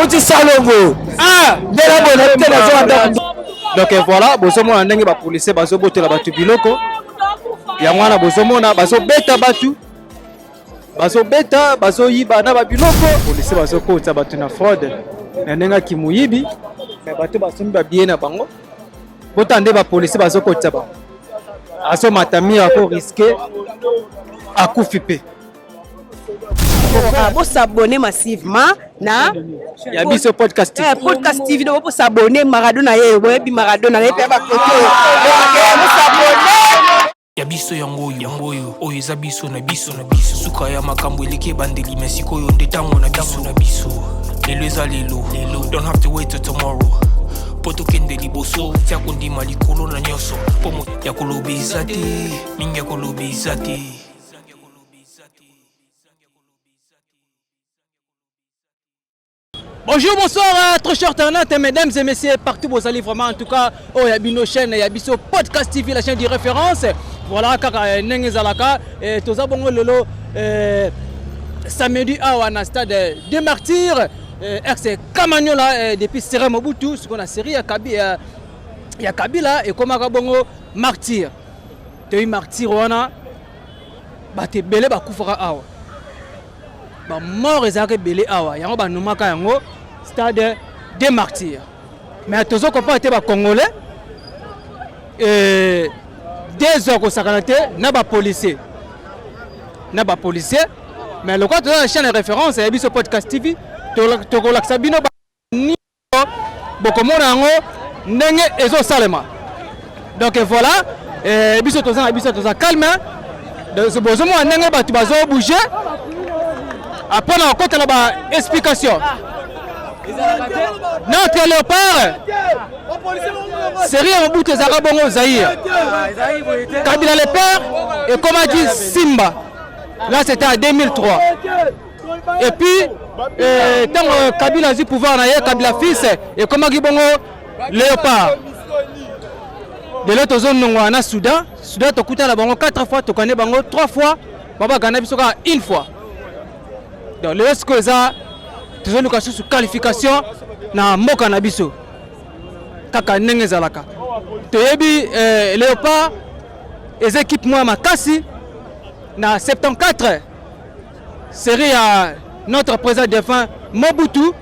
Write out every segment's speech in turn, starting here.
Nauti salongo. Ah, Nde na boye nayebi te nazonga ndako. Donc voilà, bozomona ndenge bapolisier bazobotela bato biloko yango wana, bozomona bazobeta bato, bazobeta, bazoyiba na babiloko. Policier bazokotisa bato na fraude na ndenge ya moyibi, me bato basombi babillet na bango. Bota nde bapolisier bazokotisa bango, azomata mur, akorisquer akufi mpe. Ah, bos'abonner massivement na Ya Biso Podcast TV. Eh, Podcast TV. Donc bos'abonner. Maradona ye, boyebi Maradona ye mpe bakote. Bos'abonner. Ya biso yango oyo, yango oyo, oyo eza biso na biso na biso. Suka ya makambo eleki ebandeli, me sikoyo nde ntango na biso na biso. Lelo eza lelo lelo, don't have to wait till tomorrow mpo tokende liboso. Tia kondima likolo na nyonso, mpo ya koloba eza te mingi, ya koloba eza te. Bonjour, bonsoir, très chers internautes, mesdames et messieurs, partout vous allez vraiment, en tout cas, oh, ya bino chaîne, ya Biso Podcast TV, la chaîne de référence. Voilà, kaka ndenge ezalaka, toza bongo lelo samedi awa na stade des Martyrs, ex Kamanyola, depuis Serre Mobutu, ce qu'on a série ya Kabila, ya Kabila ekomaka bongo Martyr. Toyi Martyr wana, bato ebele bakufaka awa. Bamort ezalaka ebele awa, yango banomaka yango stade des Martyrs. Mais tozo comprendre te, bacongolais 2 heures kosakana te na bapolicier, na bapolicier. Mais lokola toza na chaîne ya référence ya Biso Podcast TV, tokolakisa bino bokomona yango ndenge ezosalema. Donc voilà, biso toza na biso, toza calme. Bozomona ndenge bato bazobouger après na kokotela ba explication. Notre Léopard, série ya Mobutu ezalaka bongo Zaïre, Kabila le père ekomaki Simba. Là, c'était en 2003. Et puis ntango Kabila azwi pouvoir na ye, Kabila fils, ekomaki bongo Léopard. Lelo tozonongwana na Soudan. Soudan tokutana bango 4 fois, tokane bango 3 fois, babagana biso kaka une fois. Donc lelo sikoyo eza tozoluka susu qualification na mboka na biso, kaka ndenge ezalaka. Toyebi Léopard eza équipe moko ya makasi. Na 74, série ya notre président défunt Mobutu,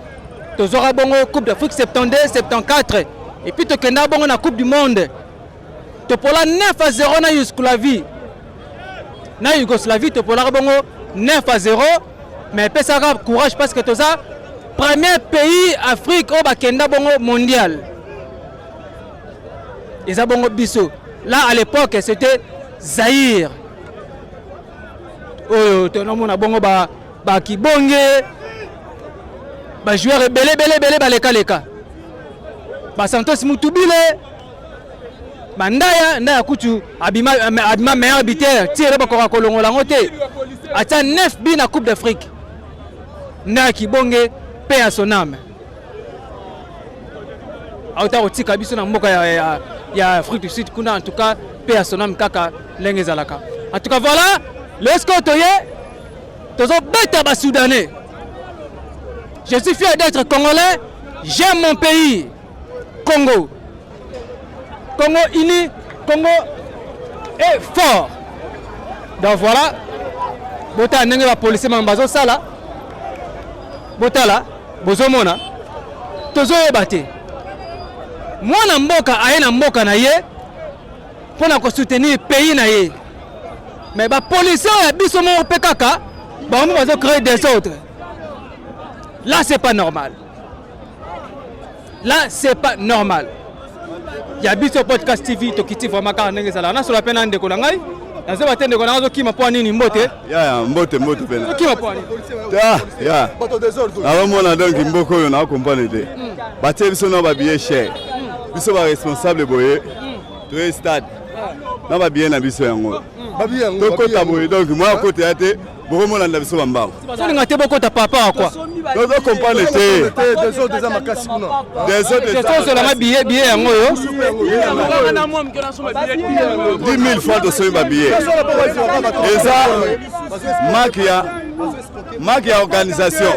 tozwaka bongo Coupe d'Afrique 72, 74, et puis tokenda bongo na Coupe du monde, topola 9-0 na Yougoslavie. Na Yougoslavie topolaka bongo 9-0, mais epesaka courage parce que toza premier pays Afrique oyo bakenda bongo mondial, eza bongo biso. Là, à l'époque, c'était Zaïre oyo tonomona bongo bakibonge, bajoueur ebele ebele ebele balekaleka, basantos Mutubile, bandaya ndaya kutu abima, abima meilleur buteur tiere, bakoka kolongola yango te, atia 9 buts na Coupe d'Afrique. Ndaya Kibonge, paix à son âme, auta kotika biso na mboka ya Afrique du Sud kuna. En tout cas, paix à son âme, kaka ndenge ezalaka. En tout cas voilà, lesko toye tozobeta basoudanais. Je suis fier d'être congolais, j'aime mon pays Congo. Congo uni, Congo est fort. Donc voilà, botala ndenge bapolisier mama bazosala. Botala, bozomona, tozoyeba te. Mwana mboka aye na mboka na ye mpona kosoutenir pays na ye, mais bapolisier oyo ya biso moko mpe kaka bango bazocréer désordre. Là, c'est pas normal, là, c'est pas normal. Ya Biso Podcast TV, tokiti vraiment kaka ndenge ezalaka. Nasola mpe na ndeko na ngai, nazoba te. Ndeko na ngai azokima mpo nini? Mbote. Ya mbote, mbote pena. Okima mpo nini? Ah, ya nazomona donc mboka oyo nakomprendre te. Batie biso na babillet cher, biso baresponsable boye toye stade na babillet na biso yango, tokota boye. Donc mwa akota ya te, bokomolanda biso bambango. Bazolinga te bokota papa akwa. Tozokomprendre te. Désordre eza makasi kuna. Désordre. Tozolanga billet, billet yango oyo. 10 000 fois tosombi babillet, eza manque ya organisation.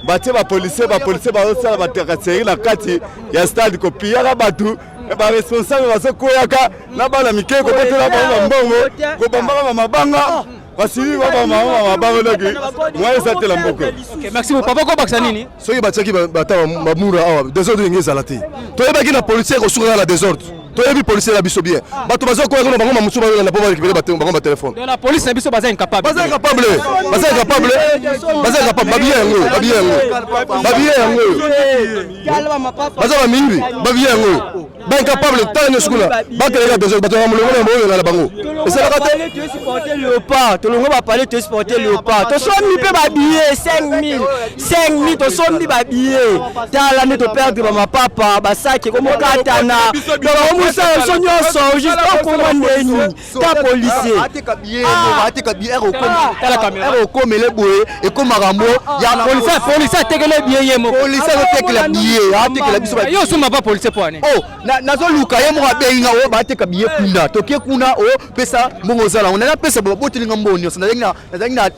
Batie bapolicier, bapolicier bazosala batracasserie na kati ya stade, kopiyaka bato, baresponsable bazokweyaka na bana mike, kobotela bango bambongo, kobambaka bamabanga, basili babamba bamabanga. Doki mwa eza te na mboka. Ok, merci beaucoup papa. Kobakisa nini? Soki batiaki bata bamura awa, désordre ndenge ezala te. Toyebaki na policier ekosuka kaka na désordre. Toyebi policier na biso bien. Bato bazokoya kuna, bango mamosusu bazolanda mpo barécupérer bango batelefone. Donc la police na biso baza incapable. Baza incapable, baza incapable, baza incapable. Babiye yango, babiye yango, babiye yango oyo baza bamingi, babiye yango oyo baincapable. Tala nyonso kuna, bakeleka désordre, bato ya molongo na boyoka na bango esalaka te. Toyesupporte Léopard, tolongo bapale, toyesupporte Léopard, tosombi mpe babillet 5000, 5000 tosombi babillet. Tala nde toperdre bamapapa, basaki ekomokatana. Donc bakomosala biso nyonso juste okoma ndeni ta policier. Ateka billet, ateka billet, okomele boye, ekomaka mo. Policier atekele billet ye moko. Policier azotekela billet, atekela biso. Yo osomba pa policier po ani? Oh, nazoluka ye moko, abengi nga oyo bateka billet kuna. Tokie kuna, opesa mbongo, ozala ngo, napesa, babotelinga mbongo nyonso. Nazalaki na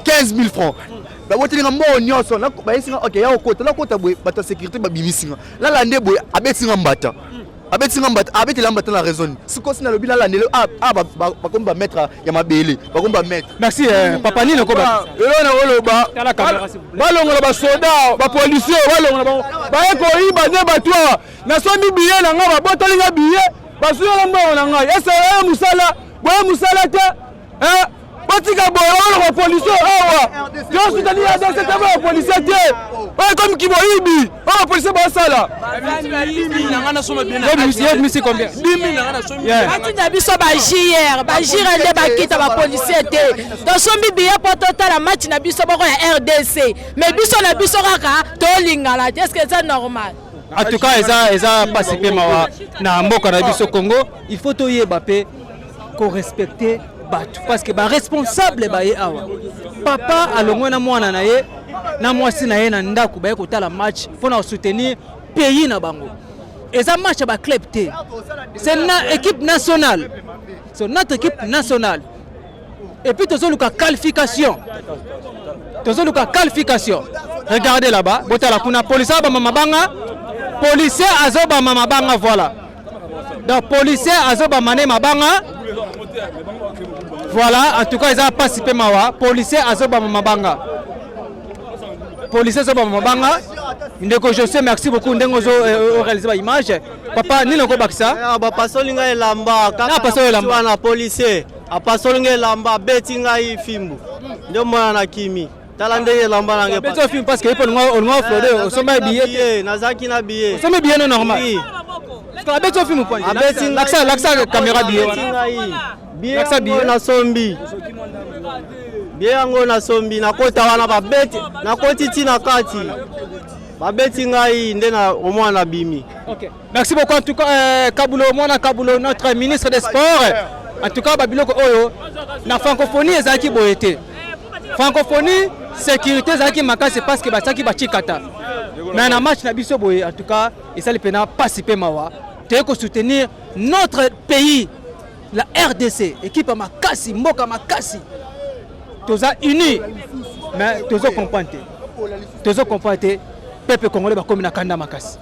15 000 francs, babotelinga mbongo nyonso, bayesinga ok, ya okota, nakota boye, bato ya sécurité babimisinga. Nalande boye, abetinga mbata, abetinga mbata, abetela mbata na raison. Sikosi nalobi nalandele a bakomi bamaître ya mabele, bakomi bamaître. Merci papa. Nini okoba? Eloko na koloba, balongola basoda, bapolicier, balongola bango, baye koyiba nde bato awa. Nasombi billet na ngai, babotoli nga billet, basuyaka mbongo na ngai. Esala ye mosala boye, mosala te. Batika boye, balongola bapolicier awa. Tosutani RDC te, bapolicier te. Oyo ekomi kiboyibi oyo bapolicier basala. Yebimisi combien? Batinda biso bagr, bagr nde bakita, bapolicier te. Tosombi billet mpo totala match na biso moko ya RDC, mais biso na biso kaka tolingana te. Est-ce eza normal? En tout cas, eza mpasi mpe mawa na mboka na biso Congo. Il faut toyeba mpe korespecte bato, parce que baresponsable baye awa. Papa alongwe na mwana na ye na mwasi na ye na ndako, baye kotala match mpona kosoutenir pays na bango. Eza match ya baclub te, c'est na équipe nationale, c'est notre équipe nationale. Et puis tozoluka qualification, tozoluka qualification. Regardez là-bas, botala kuna, policier azobamba mabanga, policier azobamba mabanga. Voilà, donc policier azobamba ne mabanga. Voilà, en tout cas eza pasi mpe mawa. Policier azobamba mabanga, policier azobamba mabanga. Ndeko José, merci beaucoup ndenge ozo réaliser baimage. Papa, nini okobakisa? Bapasoli ngai elamba. Apasoli elamba. Wana policier apasoli ngai elamba, abeti ngai fimbu, nde mwana na kimi. Tala ndenge elamba nange. Abeti yo fimbu parce que ye mpo olinga ofraude, osomba billet te. Nazalaki na billet. Osombi billet no normal, abeti yo fimbu po lakisa, lakisa caméra billet wana. Billet yango nasombi, billet yango nasombi, nakota wana, babeti, nakoti ntina kati, babeti ngai, nde na omwana nabimi. Ok. Merci beaucoup en tout cas, Kabulo, Mwana Kabulo, notre ministre des Sports. En tout cas, babiloko oyo na francophonie ezalaki boye te. Francophonie, sécurité ezalaki makasi parce que batiaki bachikata. Mais na match na biso boye, en tout cas, esali mpenza pasi mpe mawa. Toye kosoutenir notre pays, la RDC, équipe ya makasi, mboka makasi. Toza unis, mais tozo comprendre te. Tozo comprendre te, peuple congolais bakomi na kanda makasi.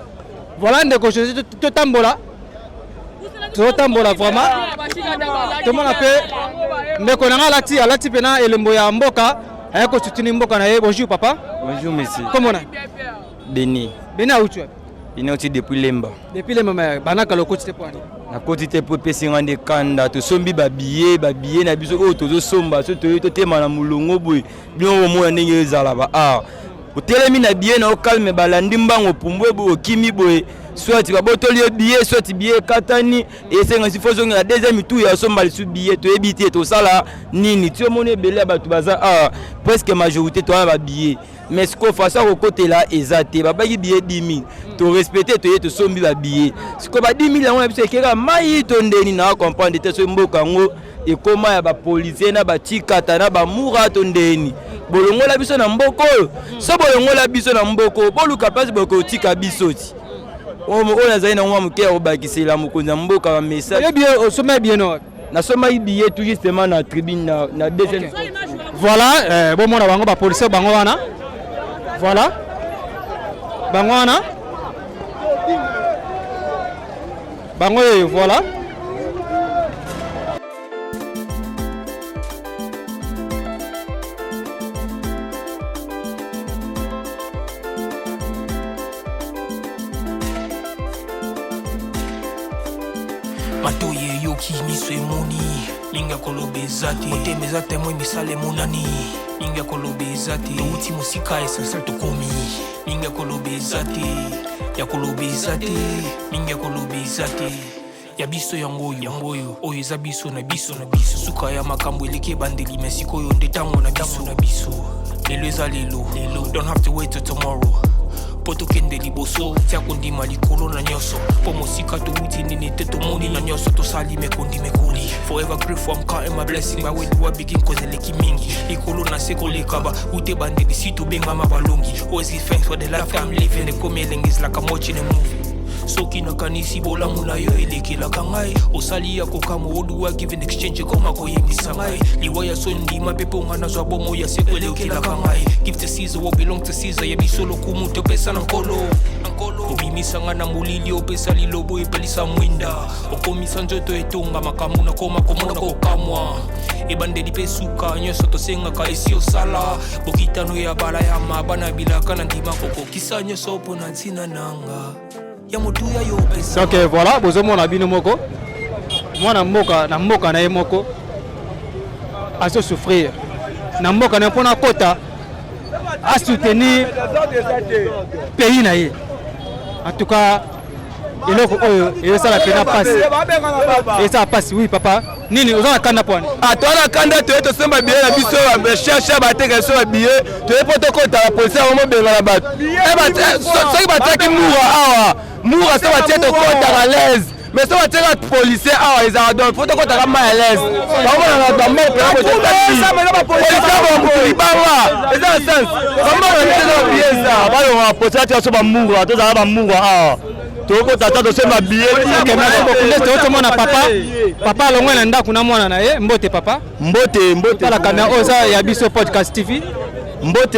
Voilà, ndeko José, totambola, totambola vraiment, tomona mpe ndeko na nga alati mpena elembo ya mboka, aye kosoutenir mboka na ye. Bonjour papa. Bonjour monsieur. Komona? Beni. Beni, auti wapi? Beni auti depuis Lemba. Depuis Lemba, mais banaka lokoti te po ani? Nakoti te mpo epesi nga nde kanda. Tosombi babillet, babillet na biso oyo tozosomba, so toyei totema na molongo boye, bino bomona ndenge ezala. Ba art otelemi na billet na okalme, balandi mbango, pumbwe boye, okimi boye, soit babotoli yo billet, soit billet ekatani, esenga si fo ozongela deuxième tour ya osomba lisu billet. Toyebi te tosala nini. Ti omoni ebele ya bato baza awa, presque majorité toza na babillet, mais sikoyo façon ya kokotela eza te. Babaki billet 10 000, torespecte, toye tosombi babillet. Sikoyo ba 10 000 yango na biso ekeka mai to ndeni na comprendre te. Soki mboka yango ekóma ya bapolicier na bacikata na bamura to ndeni, bolongola biso na mboka oyo. So bolongola biso na mboka oyo, boluka place bokotika biso. Ti oyo nazali nango mwa moke ya kobakisela mokonzi ya mboka bamessage. Osomba billet no? Nasombaki billet tout justement na tribune na deuxième. Voilà, bomona bango bapolicier, bango wana. Voilà. Bango wana. Bango oyo voilà. Matoyi eyoki, miso emoni, mingi ya koloba eza te. Motema eza temoin, misala emonani, mingi ya koloba eza te. Touti mosika, essentiel tokomi, mingi ya koloba eza te, ya koloba eza te, mingi ya koloba eza te. Ya biso yango oyo, yango oyo, oyo eza biso na biso na biso. Suka ya makambo eleki ebandeli, mais sikoyo nde tango na biso na biso. Lelo eza lelo, lelo, don't have to wait till tomorrow. Po tokende liboso, tia kondima likolo na nyonso. Po mosika towuti nini te tomoni na nyonso tosali mekondi mekoli. Forever grateful, I'm counting my blessing. By where do I begin, cause eleki mingi. Likolo na se koleka ba wute ebandeli si tobengama balongi. Always give thanks for the life I'm living. Ekomi elengi is like I'm watching a movie. Soki nakanisi bolamu na yo elekelaka ngai, osali ya kokamwa oduwa give in exchange ekoma koyebisa ngai liwa ya soni ndima mpe mpo nga nazwa bomoi ya seko elekelaka ngai. Give to Caesar what belong to Caesar, ya biso lokumu topesa na nkolo. Obimisa nga na molili, opesa lilobo epelisa mwinda, okomisa nzoto etonga makambo nakoma komona kokamwa ebandeli mpe suka nyonso tosengaka esi osala bokitano ya bala ya maba na bilaka na ndima kokokisa nyonso mpo na ntina nanga ya motuya yo opesa. Donc voilà, bozomona bino moko mwana mboka na mboka na ye moko azo souffrir na mboka na ye mpona kota asoutenir pays na ye. En tout cas eloko oyo ezosala mpena mpasi, ezosala mpasi. Oui papa, nini oza na kanda pwani? Ah, toza na kanda, toye tosomba billet na biso cherche bateka biso babillet, toye mpo tokota ba policier yango mobengana bato. Soki batiaki mura awa, mura so batie tokotaka à l'aise, mais so batiaka policier awa ezalaka donc faut tokotaka mal à l'aise. Baomonaka bamoko mpena policier bamutu libanga eza na sens bamoko na biso eza babillet eza balonga policier atia biso bamura, tozala bamura awa tokota ata tosomba billet. Ok, merci beaucoup. Nde tozotomona papa, papa alongwe na ndako na mwana na ye. Mbote papa. Mbote, mbote. Tala kamera oyo eza ya biso podcast TV. Mbote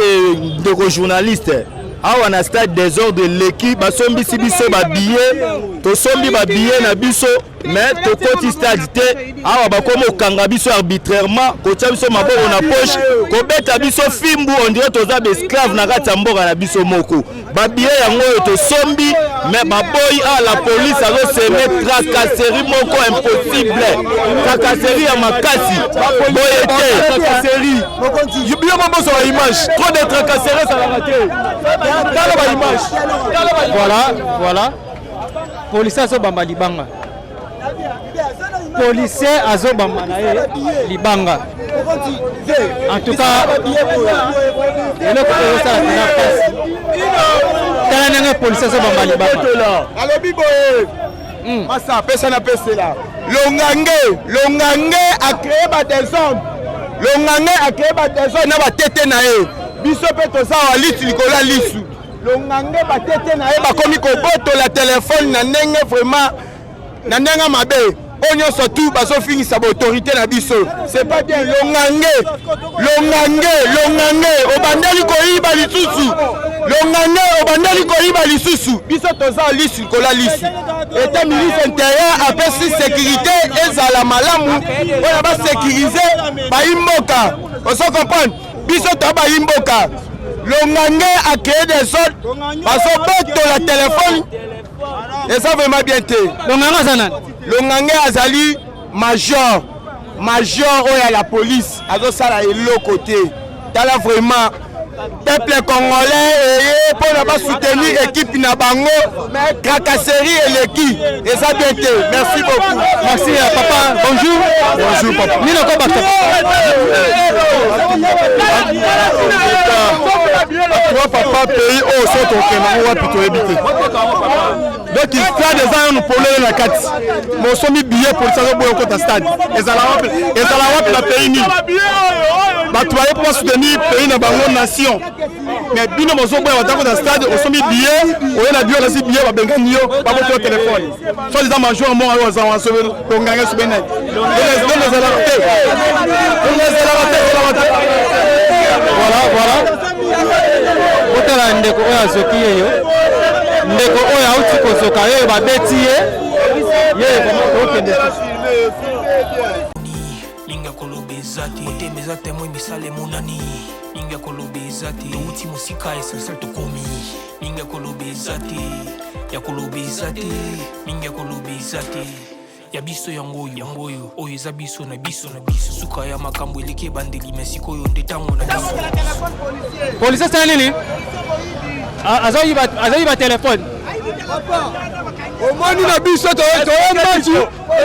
ndeko journaliste. Awa na stade désordre eleki, basombisi biso babillet, tosombi babillet na biso mais tokoti stade te. Awa bakomi kokanga biso arbitrairement, kotia biso maboko na poche, kobeta biso fimbu, on dirait toza baesclave na kati ya mboka na biso moko. Babillet yango oyo tosombi mais baboyi. Awa la police azosemer tracasserie moko impossible, tracasserie ya makasi boye te. Tracasserie bino boboso ba image, trop de tracasserie ezalaka te. Tala ba image. Voilà, voilà, policier azobamba libanga, policier azobamba na ye libanga. En tout cas eloko oyo osala mpena mpasi, tala ndenge policier azobamba libanga. Alobi boye, masa apesa na pesela longange, longange acréer badésordre, longange acréer badésordre na batete na ye. Biso mpe toza wa lisu likolo ya lisu. Longange batete na ye bakomi kobotola telefone na ndenge vraiment na ndenge mabe oyo nyonso tu bazofingisa baautorité na biso, c'est pas bien. Longange, longange, longange obandeli koyiba lisusu, longange obandeli koyiba lisusu. Biso toza lisu likolo ya lisu. Eta ministre intérieur apesi sécurité ezala malamu mpona basécuriser bayimboka, ozo comprendre? Biso toa bayimboka. Longange acréer des ordres, bazobotola telefone, eza vraiment bien te. Longange aza nani? Longange azali major, major oyo ya la police azosala eloko te. Tala vraiment peuple congolais eye mpona basoutenir équipe na bango, mais tracasserie eleki, eza bien te. Merci beaucoup. Merci papa, bonjour. Bonjour papa. Nini okobakisa? Toi papa, pays oyo so tokende yango wapi toyebi te. Donc stade eza nanu polele na kati, mosombi billet, polisi azoboya okota stade. Ezala wapi? Ezala wapi? Na pays nini? Bato baye mpo basoutenir pays na bango, nation, mais bino bozoboya bato akota stade. Osombi billet, oye na billet, olasi billet, babengani yo, baboti yo telefone. So eza major moko oyo aza wana, soki tonganga soki nani, donc ezalaka te, donc ezalaka te, ezalaka te. Voilà, voilà. Totala ndeko oyo azoki yeyo, ndeko oyo auti kozoka yeyo, babeti ye ye vraiment tokende. Mingi ya koloba eza te, motema eza témoin, misala emonani. Mingi ya koloba eza te, touti mosika, essentiel tokomi. Mingi ya koloba eza te, ya koloba eza te, mingi ya koloba eza te. Ya biso yango oyo, yango oyo, oyo eza biso na biso na biso. Suka ya makambo eleki ebandeli, me sikoyo nde ntango na biso. Polisi asala nini? Azoyiba telefone. Omoni na biso toye match,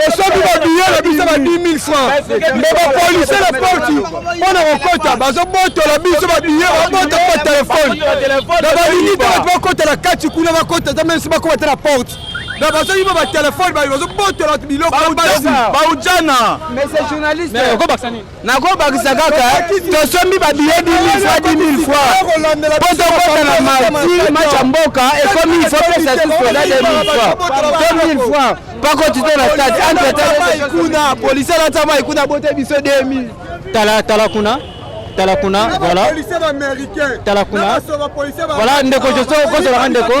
osombi babillet na biso ba 10 000 francs, mais bapolisier na porte mpo na kokota bazobotola biso babillet, babota mpo telefone na balingi te. Bato bakota na kati kuna, bakota ata meme si bakoma te na porte na bazoyiba batelefone, bazobotola biloko. Baujana. Monsieur journaliste, okobakisa nini? Nakobakisa kaka, tosombi babillet 10 000 fois, 10 000 fois mpo tokota na marti match ya mboka. Ekomi il faut pesa su soda 2000 fois, 2000 fois pakoti to na stade. Entre kuna policier alata mai kuna, bote biso 2000. Tala, tala kuna, tala kuna, voilà, tala kuna, voilà ndeko Joso, okozolaka ndeko.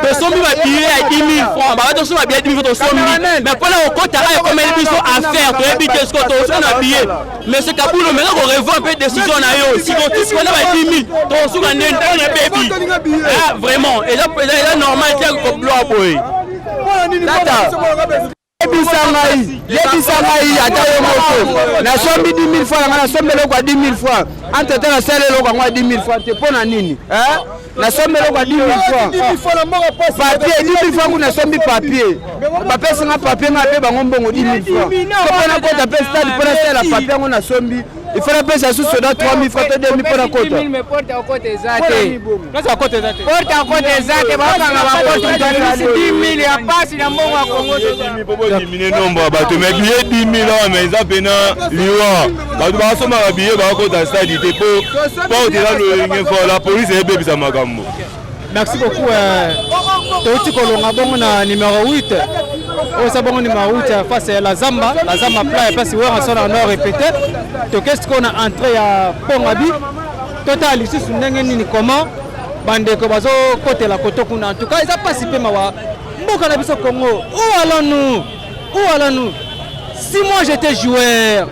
Tosombi babillet ya 10 000 francs, baka tosomba billet 10 000 francs, tosombi, mais mpona kokota kaka ekomeli biso affaire. Toyebi te siko tokosuka na billet. Monsieur Kabulo, meka korevoir mpe décision na yo. Siko tisiko na ba 10 000, tokosuka ndeni ntango ebebi? Vraiment, eza normal te kobloa boye. Tata, yebisa ngai, yebisa ngai ata yo moko. Nasombi 10 000 francs na ngai, nasombi eloko ya 10 000 francs, entre temps nasala eloko yango ya 10 000 francs te. Mpo na nini nasombi eloko ya 10 000 francs? Papier 10 000 francs kuna, nasombi papier, bapesi nga papier, nga ape bango mbongo 10 000 francs. So mpo nakota mpe stade, mpo nasala papier yango nasombi, il faut napesa susu soda 3 000 francs to 2 000 mpo nakota. Porte akota eza te. Place akota eza te. Porte akota eza te, bakanga baporte, moto abimisi 10 000 ya pasi na mbongo ya Kongo. Mpo bodiminuer nombre ya bato, mais billet 10 000 awa, mais eza pena liwa. Bato bakasomaka billet, bakakota stade te mpo porte eza loyenge fort, la police eyebebisa makambo. Merci beaucoup. Touti kolonga bongo na numéro 8 oyo eza bongo numéro 8 ya face ya la Zamba, la Zamba Playa, place Werrason na répété. Toke sikoyo na entrée ya Pont Gabi, totala lisusu ndenge nini, comment bandeko bazokotela koto kuna. En tout cas eza mpasi mpe mawa, mboka na biso Congo. Où allons-nous? Où allons-nous? Si moi j'étais joueur,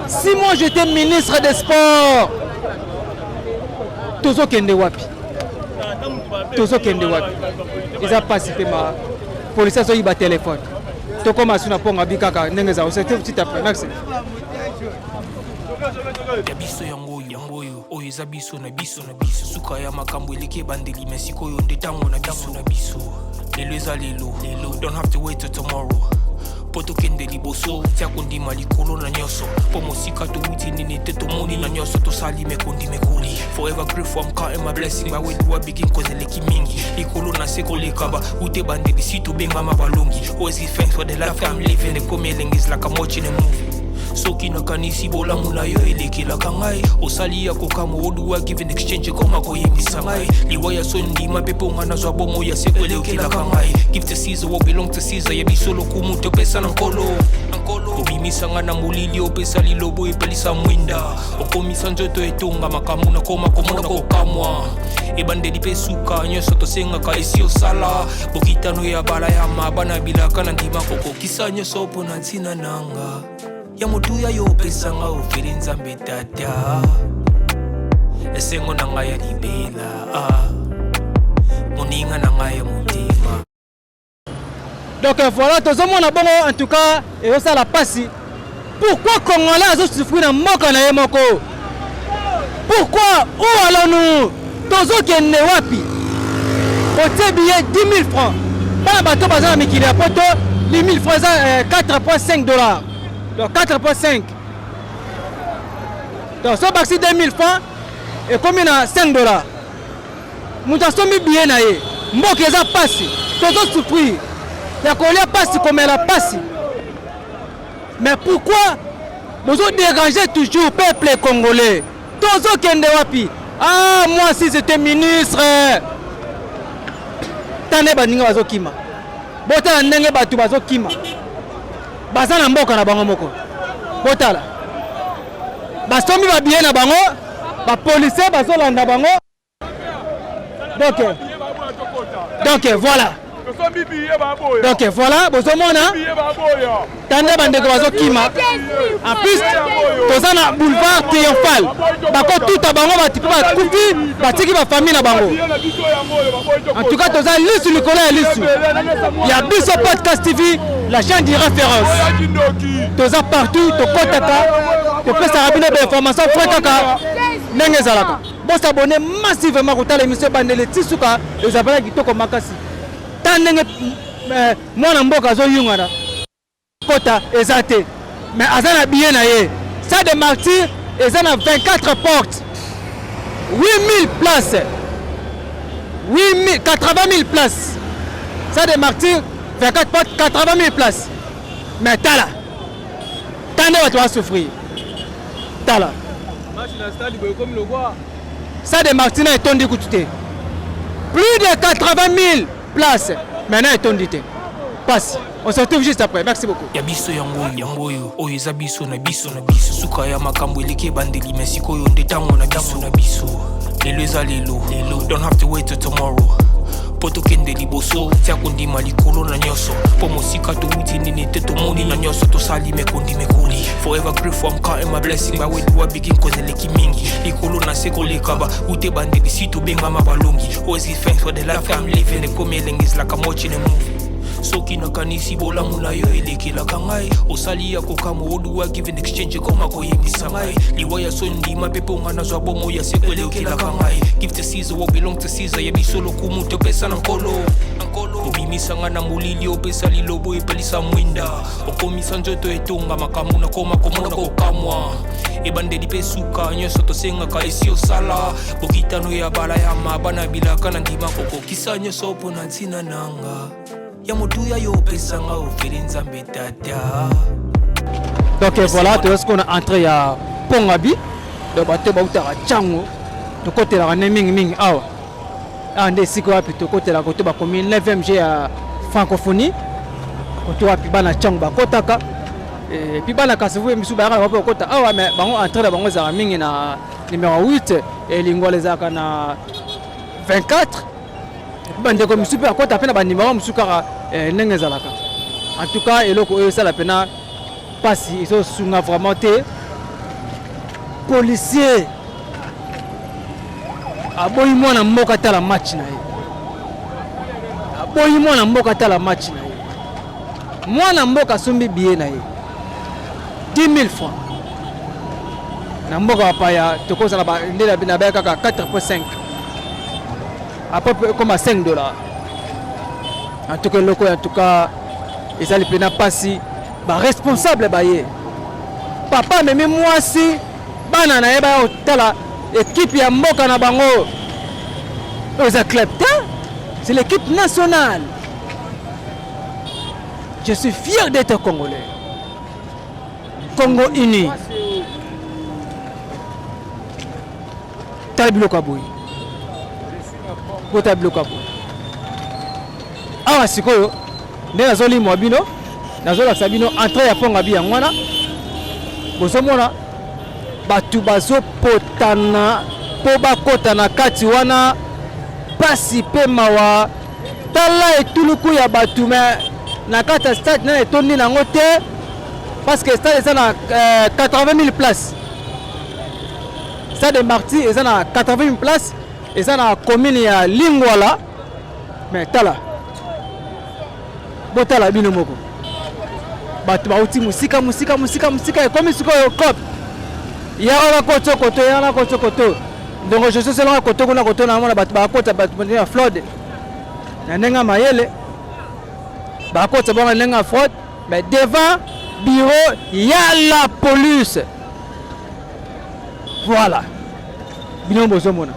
si moi j'étais ministre des sports, tozokende wapi? Tozokende wapi? Eza mpasi mpe ma polisi azoyiba telefone. Tokóma su na Pont Gabi kaka ndenge eza ose tout après. Merci. Ya biso yango oyo, yango oyo, oyo eza biso na biso na biso. Suka ya makambo eleki ebandeli, me sikoyo nde ntango na biso na biso. Lelo eza lelo, lelo, don't have to wait till tomorrow mpo tokende liboso. Tia kondima likolo na nyonso, mpo mosika towuti nini te, tomoni na nyonso tosali mekondi mekoli. Forever grateful, I'm counting my blessing. By where do I begin? Cause eleki mingi likolo na se koleka ba ute bandeli si tobengama balongi. Always give thanks for the life I'm living. Ekomi elengi, is like I'm watching a movie. Soki nakanisi bolamu na yo elekelaka ngai, osali ya kokamwa oduwa give in exchange, ekoma koyembisa ngai liwa ya so ndima mpe mpo nga nazwa bomo ya seko elekelaka ngai. Give to Caesar what belong to Caesar. Ya biso lokumu topesa na Nkolo. Obimisa nga na molili, opesa lilobo, epelisa mwinda, okomisa nzoto etonga makambo nakoma komona kokamwa. Ebandeli mpe suka, nyonso tosengaka esi osala. Bokitano ya bala ya mabana bilaka na ndima kokokisa nyonso mpo na ntina nanga ya motuya yo opesanga ofeli. Nzambe Tata, esengo na ngai ya libela, moninga na ngai ya motema. Donc voilà, tozomona bongo. En tout cas ezosala mpasi. Pourquoi Congolais azosouffrir na mboka na ye moko? Pourquoi? Où allons-nous? Tozokende wapi? Otie billet 10 000 francs, bana bato baza na mikili ya poto, 10 000 francs eza 4.5 dollars, donc 4.5. Donc so bakisi 2 000 francs, ekomi na 5 dollars. Moto asombi billet na ye, mboka eza pasi, tozosouffrir ya kolia pasi, komela pasi, mais pourquoi bozodéranger toujours peuple congolais? Tozokende wapi? Ah, moi si j'étais ministre, tande baninga bazokima, botala ndenge bato bazokima, baza na mboka na bango moko. Botala, basombi babillet na bango. Bapolicier bazolanda bango. Donc, donc voilà. Donc voilà, bozomona tanda bandeko bazokima. En plus, toza na boulevard triomphal. Bakotuta bango bato mpe bakufi, batiki ba famille na bango. En tout cas, toza lisu likolo ya lisu. Ya biso podcast TV, la chaîne du référence. Toza partout, tokotaka, topesaka bino ba information vrai kaka ndenge ezalaka. Bosabone massivement kotala émission ebandeli ti suka, ezalaka kitoko makasi. Ta ndenge mwana mboka azoyungana kota eza te, mais aza na billet na ye. Stade de Martyr eza na 24 portes, 8000 places, 8000, 80 000 places. Stade de Martyr 24 portes, 80 000 places. Mais tala tanda bato basouffrir, tala Stade de Martyr na etondi kutu te, plus de 80 000 places, maintenant etondi te. Passe. On se retrouve juste après. Merci beaucoup. Ya biso yango yango oyo oyo eza biso na biso na biso suka ya makambo eleki ebandeli me sikoyo nde ntango na biso na biso lelo eza lelo lelo, don't have to wait till tomorrow mpo tokende liboso. Tia kondima likolo na nyonso mpo mosika towuti nini te tomoni na nyonso tosali mekondi mekoli. Forever grateful, I'm counting my blessing. By where do I begin? Cause eleki mingi likolo na se koleka ba ute bandeli si tobengama balongi. Always give thanks for the life I'm living. Ekomi elengi, is like I'm watching a movie. Soki nakanisi bolamu na yo elekelaka ngai osali ya kokamwa oduwa give in exchange ekoma koyebisa ngai liwa ya so ndima mpe mponga nazwa bomo ya seko elekelaka ngai. Give to Caesar what belong to Caesar. Ya biso lokumu topesa na nkolo. Obimisa ngai na molili, opesa lilobo epelisa mwinda, okomisa nzoto etonga makambo nakoma komona kokamwa ebandeli mpe suka nyonso tosengaka esi osala bokitano ya bala ya mabana bilaka na ndima kokokisa nyonso mpo na ntina nanga ya motuya yo opesanga ofeli Nzambe tata. Donc voilà, toza sikoyo na entrée ya Pongabi. Donc bato bautaka ntango tokotelaka nde mingimingi awa awa nde esika wapi tokotelaka koto bakomi 9 g ya francophonie, koto wapi bana ntango bakotaka. Et puis bana Kasavubu misu bayaka na bango mpe kokota awa, mais bango entrée na bango ezalaka mingi na numéro 8, Lingwala ezalaka na 24. Bandeko mosusu mpe akota mpe na banimero mosusu kaka ndenge ezalaka. En tout cas, eloko oyo esala mpena mpasi, ezosunga vraiment te. Policier aboyi mwana mboka tala match na ye, aboyi mwana mboka tala match na ye. Mwana mboka asombi billet na ye 10 000 francs na mboka bapaya, tokozala nde na baya kaka 4.5 après ekoma 5 dollars. En tout cas, eloko en tout cas ezali mpena mpasi. Baresponsable baye, papa amemi mwasi, bana na ye baya kotala équipe ya mboka na bango. Oyo eza club te, c'est l'équipe nationale. Je suis fier d'être congolais. Congo uni. Tala biloko ya boye, botala biloko ya boye awa. Sikoyo nde nazolimwa bino, nazolakisa bino entrée ya Ponga bi yango wana. Bozomona bato bazopotana mpo bakota na kati wana, pasi mpe mawa. Tala etuluku ya bato, me na kati ya stade nana etondi nango te, parce que stade eza na 80 000 places. Stade de Martyr eza na 80 000 places, eza na commune ya Lingwala. Mais tala, botala bino moko, bato bauti mosika mosika mosika mosika. Ekomi sikoyo cop yaka koto koto yaka koto koto ndongo joso selanga koto kuna koto na mona bato bakota, bato ya fraude na ndenge ya mayele bakota bongo na ndenge ya fraude, mais devant bureau ya la police. Voilà, bino bozomona,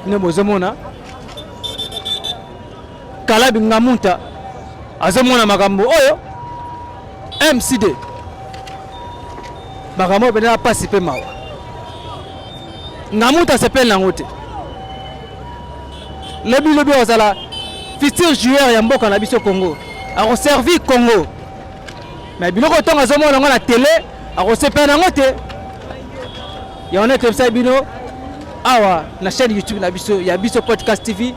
bino bozomona Kalabi Ngamunta azomona makambo oyo MCD, makambo oyo mpenza pasi mpe mawa. Ngamunta asepeli nango te. Lobi lobi azala futur joueur ya mboka na biso Congo, akoservir Congo, mais biloko ntongo azomona yango na télé, akosepela nango te. Yango nde toyebisaki bino awa na chaîne YouTube na biso ya biso Podcast TV,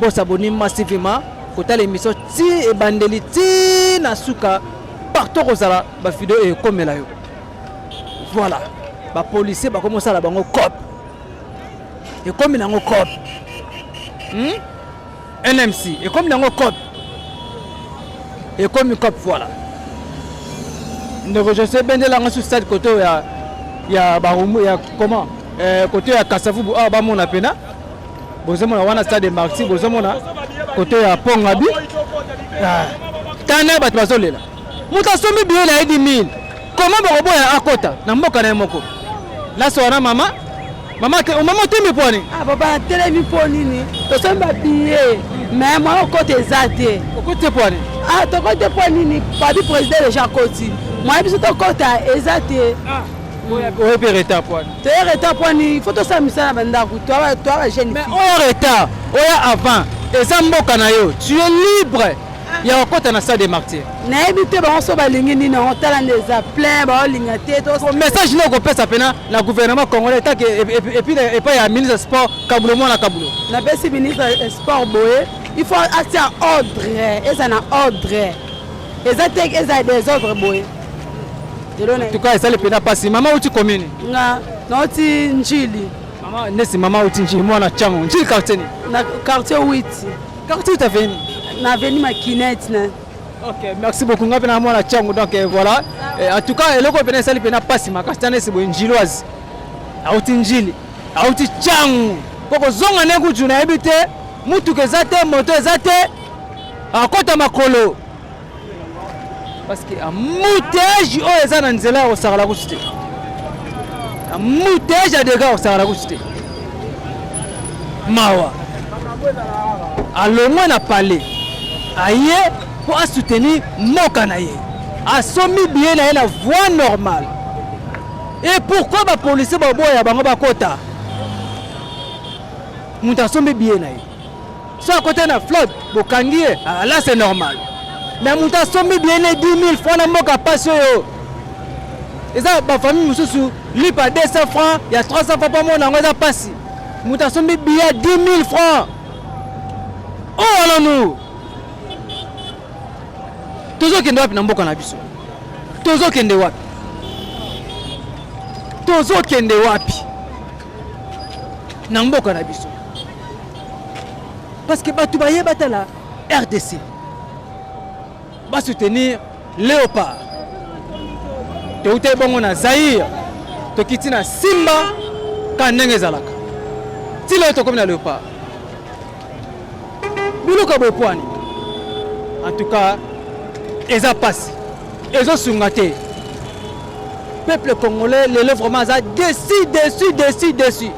bo s'abonner massivement, kotala émission ti ebandeli ti na suka, partout kozala ba video ekomela yo. Voilà, ba policiers bakomi kosala bango cop, ekomi nango cop, NMC ekomi nango cop, ekomi cop. Voilà, ndeko Jose bendela nga su stade kote ya ya barumu ya comment kote ya Kasavubu awa bamona pena bozomona wana stade de Martyrs, bozomona kote ya Pongabi tana bato bazolela. Moto asombi billet na ye 10 000, comment bokoboya akota na mboka na ye moko? Naso wana mama mama mama otembi pwani? Ah papa, natelemi mpo nini? Tosombi babillet mais mwana okota eza te. Okoti te pwani? Ah, tokoti te mpo nini? Pabi président deja akoti, moyen biso tokota eza te. Oyo mpe retard pwani? Toye retard pwani? Il faut tosala misala na bandako, toa bajeune. Mais oyo retard, oya avant, eza mboka na yo, tu es libre ya kokota na stade de Martyr. Nayebi te bango so balingi nini. Yango tala nde eza plein, baolinga te. Message nini okopesa pena na gouvernement congolais take et puis epai ya ministre sport Kabulo Mwana Kabulo? Napesi ministre sport boye, il faut atia ordre, eza na ordre, eza te eza désordre boye. En tout cas esali mpena mpasi. Mama uti commune? Nga nauti Njili. Mama nesi, mama uti Njili, mwana Chango, Njili quartier nini? Na quartier 8. Quartier 8, avenue? Na avenue Makinete na. Ok, merci beaucoup. Nga mpe na mwana Chango, donc voilà. En tout cas eloko mpena esali mpena mpasi makasi tana esi boye, njiloise auti Njili, auti Chango mpo kozonga nde kutu nayebi te, mutuka eza te, moto eza te, akota makolo parce que embouteillage oyo eza na nzela ya kosakala kutu te, embouteillage ya dega ya kosakala kutu te. Mawa, alongwe na palais, aye mpo asoutenir mboka na ye, asombi billet na ye na voie normale, et pourquoi bapolisier baboya bango bakota? Moto asombi billet na ye, so akota na flotte bokangi ye, là c'est normal. Mais moto asombi billet na 10 000 francs na mboka pasi oyo, eza bafamille mosusu lipa 200 francs ya 300 francs mpo mona yango eza pasi. Moto asombi billet 10 000 francs oyo, allons-nous, tozokende wapi na mboka na biso? Tozokende wapi? Tozokende wapi na mboka na biso? Parce que bato baye batala RDC, basoutenir Léopard. Toutai bongo na Zaire, tokiti na Simba ka ndenge ezalaka ti lelo tokomi na Léopard. Biloko ya boye, en tout cas eza pasi, ezosunga te. Peuple congolais lelo vraiment aza déçu, déçu, déçu, déçu.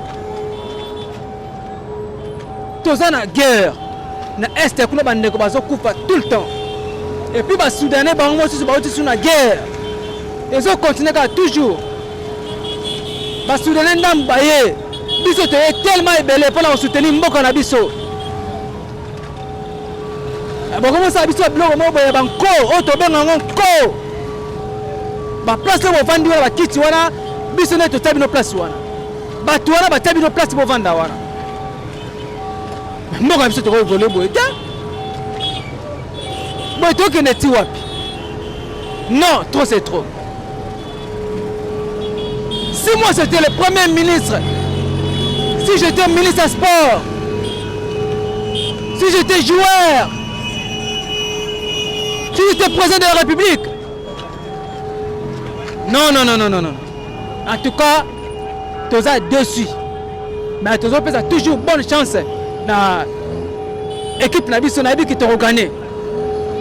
Toza na guerre na Est kuna, bandeko bazokufa tout le temps, et puis basoudanais bango mosusu bauti su na guerre, ezocontinue kaka toujours. Basoudanais ndambu baye, biso toye tellement ebele mpona kosoutenir mboka na biso. Bokomosala biso biloko moko boye banko oyo tobenga yango nko. Baplace oyo bovandi wana, bakiti wana, biso nde totia bino place wana, bato wana batia bino place bovanda wana. Mboka na biso tokoévoluer boye te. Boye tokende ti wapi? Non, trop c'est trop. Si moi c'était le premier ministre, si j'étais ministre sport, si j'étais joueur, si j'étais président de la République, non, non, non, non, non, non, en tout cas toza déçu. Mais tozopesa toujours bonne chance na équipe na biso. Nayebi ke tokogagner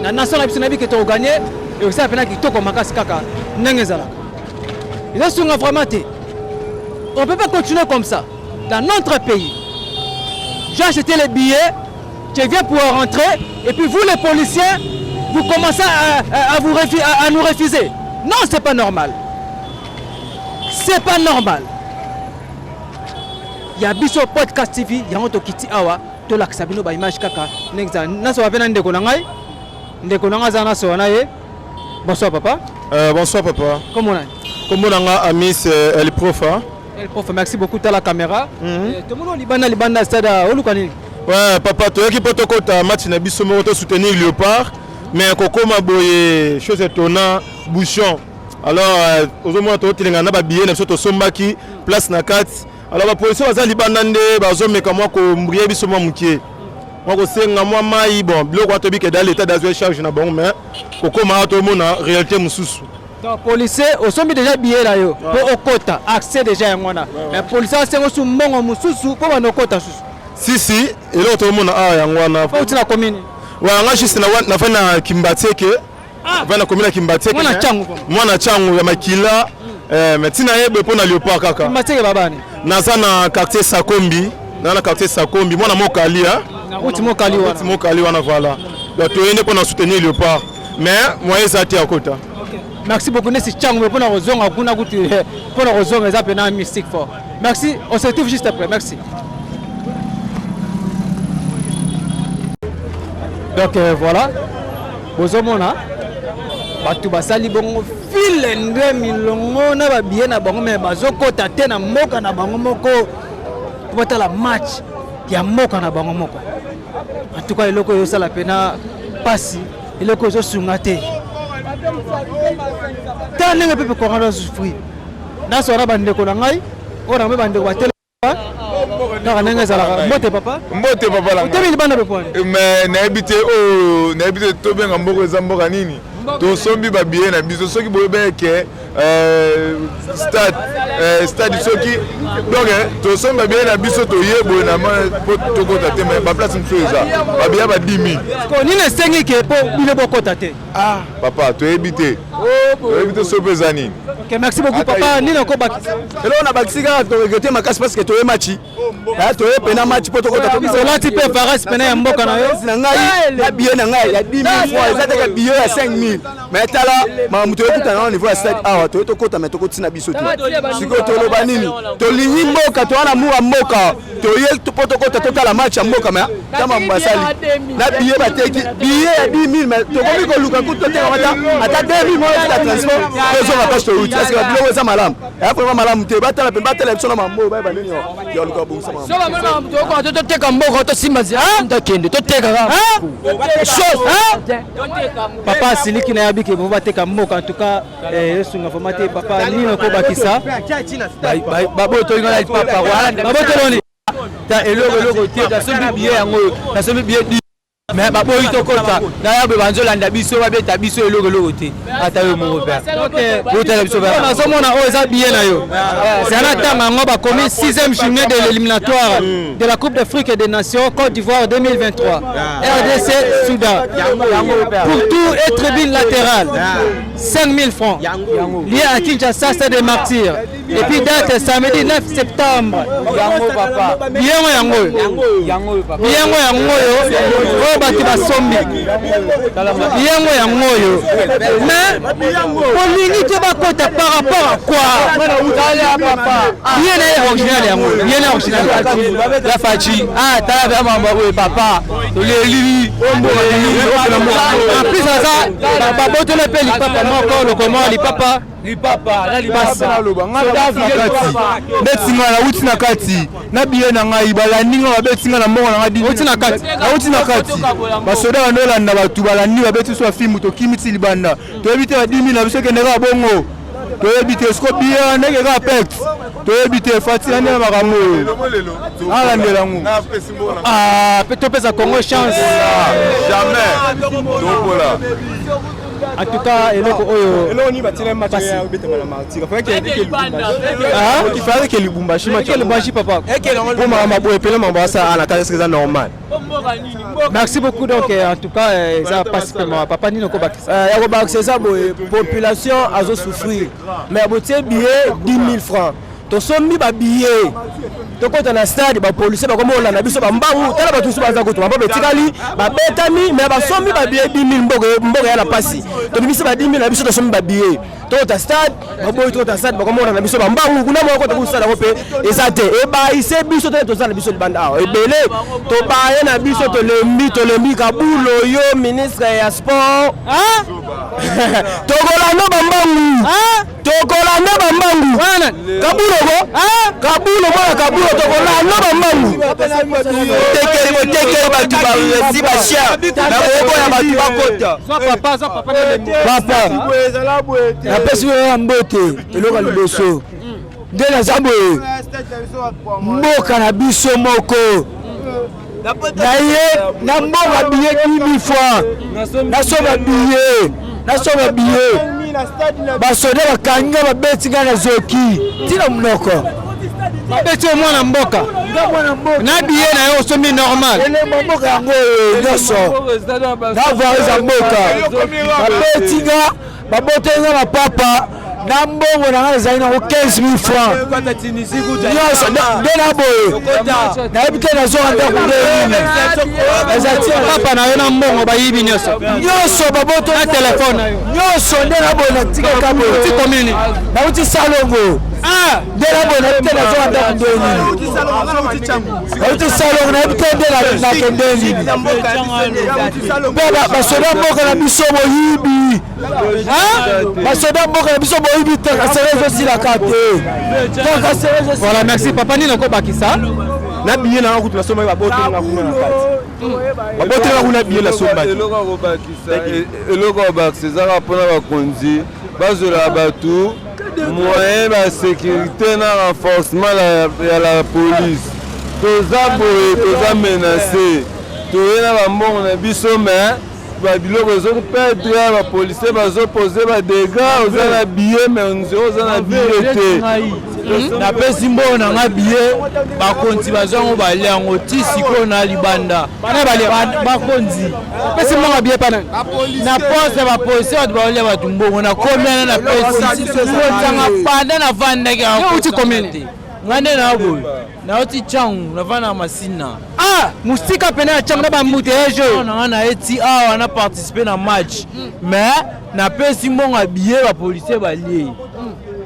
na nation na biso, nayebi ke tokogagner, ekosala mpena kitoko makasi. Kaka ndenge ezalaka ezosunga vraiment te. On peut pas continuer comme ça dans notre pays. J'ai acheté les billets, je viens pour rentrer et puis vous les policiers, vous commencez à nous refuser. Non, c'est pas normal, c'est pas normal. Ya biso Podcast TV yango, tokiti awa tolakisa bino baimage kaka ndenge ezala. Nasoba mpe na ndeko na ngai, ndeko na ngai aza, nasoba na ye. Bonsoir papa. Bonsoir papa. Kombo nani? Kombo na nga Amis El Profa. El prof, merci beaucoup tala caméra. Eh, tomoni libanda libanda stade oluka nini? Ouais, papa, toyaki mpo tokota match na biso moko to soutenir Léopard, mais kokoma boye chose étonnant, bouchon. Alors euh, ozomona totelengana na babillet na biso tosombaki place na kati. Alors bapolisi baza libanda nde bazomeka mwa kombrie biso mwa mokie mwa kosenga mwa mai, bon biloko wana toyebi ke da l'état dazwa charge na bango, mais kokoma awa tomona réalité mosusu. Donc policier osombi déjà billet na yo mpo okota accès déjà yango wana, mais policier asengo su mbongo mosusu mpo banda okota susu. Si si, eloko tomona awa yango wana. Mpo uti na commune? Ouais, nga juste nafandi na Kimbanseke, nafandi na commune ya Kimbanseke. Mwana Tshangu. Mwana Tshangu ya makila, eh, mais ntina yebe mpo na Léopard kaka. Kimbanseke babani? Naza na quartier Sakombi, naza na quartier Sakombi, mwana Mokali, hein? Route Mokali wana. Route Mokali wana, voilà. Donc toye nde mpo na soutenir Léopard, mais moyen eza te ya kota. Merci beaucoup. Nesi Tshangu mpona kozonga kuna kutu, mpona kozonga eza pena mystique fort. Merci, on se retrouve juste après. Merci. Donc euh, voilà, bozomona bato basali bongo file nde milongo na babiye na bango, me bazokota te na mboka na bango moko po batala match ya mboka na bango moko. En tout cas eloko oyo osala pena pasi, eloko ezosunga te. Tala ndenge pepe Corona azosouffrir. Nasola bandeko na ngai oyo na bandeko batele kaka ndenge ezalaka. Mbote papa. Mbote papa na. Otemi libanda bepwani. Mais nayebi te oyo, nayebi te tobenga mboka eza mboka nini. Tosombi babillet na biso, soki boyebi ke stade stade soki donc tosombi babillet na biso, toye boye na po tokota te, mais baplace mosusu eza babillet ba 10 000. Nini esengi ke mpo bino bokota te? Ah papa, toyebi te, toyebi te soki mpe eza nini. Ok, merci beaucoup papa. Nini okobakisa? Eloko na bakisi kaka, toregrete makasi parce que toye match, toye pena match mpo tokota. Olati mpe varas pena ya mboka na yo. Na ngai na billet na ngai ya 10 000 francs, eza teke billet ya 5 000, mais tala makambo toyokutana na niveau ya stade awa. Toye tokota, mais tokotina biso te. Sikoyo toloba nini? Tolingi mboka, toza na mura mboka, toye mpo tokota totala match ya mboka, mais ta makambo basali na billet, bateki billet ya 10 000, mais tokomi koluka kutu toteka ata 2 000 moko ya transport tozonga place touti. Est ce que biloko eza malamu? Eya vraiment malamu te. Batala mpe batala biso na mambo bayeba nini ya luka bongisa. Makambo toteka mboka, tosimba nzela, tokende toteka kaka chose. Papa asiliki na yabi ke bateka mboka. En tout cas esunga vraiment te. Papa, nini okobakisa? Babotoli nga lipapa. Babotoloni. Ta eloko eloko te. Nasombi billet yango oyo, nasombi billet, mais baboyi tokota. Naya boye, banzolanda biso, babeta biso, eloko eloko te. Ata yo moko mpe botala biso. Nazomona oyo eza billet na yo, c'est na ntango yango bakomi 6e journée de l'éliminatoire de la Coupe d'Afrique des Nations Côte d'Ivoire 2023, RDC Soudan, pour tout et tribune latérale 5000 francs, lié à Kinshasa, Stade des Martyrs, et puis date samedi 9 septembre. Biyango yango oyo, biyango yango oyo, oyo bato basombi biyango yango oyo, mais olingi te bakota par rapport à quoi? Bien na ye original yango, bien na original. Ya Faci, ah, tala mpe mambo oyo papa, toleli. En plus aza babotolo mpe lipapa moko lokoma lipapa. Neti nga nauti na kati na billet na ngai, balandi nga, babeti nga na mbongo na ngai. Nauti na kati. Nauti na kati, basoda bandolanda bato, balandi, babeti biso bafimbu, tokimi ti libanda. Toyebi te, badimi na biso ekende kaka bongo, toyebi te. Siko billet ndenge kaka perte, toyebi te. Fati na ndenge makambo oyo alandela yango. Mpe topesa Congo chance. Jamais tokola. En tout cas eloko oyo Ifaleke Lubumbashi. Lubumbashi papa. Po makambo boye pene, mambo asala na kati, est-ce eza normal? Merci beaucoup. Donc en tout cas eza pasi mpe mawa. Papa, nini okobakisa? Ya kobakisa eza boye: population azosouffrir, mais botie billet 10 000 francs, tosombi babillet, tokota na stade, bapolisier bakomi kolanda biso bambangu. Tala bato mosusu baza kutu bampo betikali babetami, mais basombi babillet 10 000. Mboka ya na pasi, tobimisi ba 10 000 na biso, tosombi babillet, tokota stade, baboyi tokota stade, bakomi kolanda biso bambangu. Kuna moko tokosala yango mpe eza te. Ebayise biso te, toza na biso libanda awa ebele, tobaye na biso, tolembi, tolembi. Kabulo, yo ministre ya sport. Tokolanda bambangu. Tokolanda bambangu. Kabulo ko? Kabulo mwana kabulo tokolanda bambangu. Botekeli botekeli bato basi bashia na koboya bato bakota. Papa, napesi yo ya mbote eloko ya liboso nde naza boye mboka na biso moko na ye na mbongo biye 10000 francs nasomba biye nasomba biye basoda bakangi nga babeti nga na zoki ntina monoko babeti yo mwana mboka na biye na yo osombi normal elemba mboka yango oyo nyonso na vareza mboka babeti nga baboteli nga mapapa na mbongo na ngai ezali nango 15000 francs nyonso nde na boye nayebi te nazonga ndako nde nini eza tia papa na yo na mbongo bayibi nyonso nyonso babotoli na telefone na yo nyonso nde na boye natikaka boye uti komini nauti salongo nde na boye nayebi te nazonga ndako nde nini nauti salongo nayebi te nde nakende nini mpe basoda mboka na biso boyibi basoda mboka na biso boyibi trakasere ezosilaka te. Voilà, merci papa. Nini okobakisa? Na biye nanga kutu nasombaki, babotelinga kuna na kati, babotelinga kuna biye nasombaki. Eloko ya kobakisa ezaka mpona bakonzi bazwela bato moyen basécurité na renforcement ya la police. Toza boye, toza menace, toye na bambongo na biso, mais babiloko ezoperdre, bapolicier bazopose badégâts. Oza na billet mais onzio oza na billet te. Napesi mbongo na nga billet, bakonzi bazwa yango, balia yango ti sikoyo na libanda. Bakonzi Pesi mbongo billet pana na poste ya bapolicier, bato baolia bato mbongo. Nakomi wana, napesi kotanga panda navandaki. Uti commune? Nga nde na boye nauti Ntangu, navanda na Masina. Ah, mosika pene ya Ntangu na bambouteillage oyo. Nanga na ti awa na participe na match, mais napesi mbongo ya billet, bapolicier balie.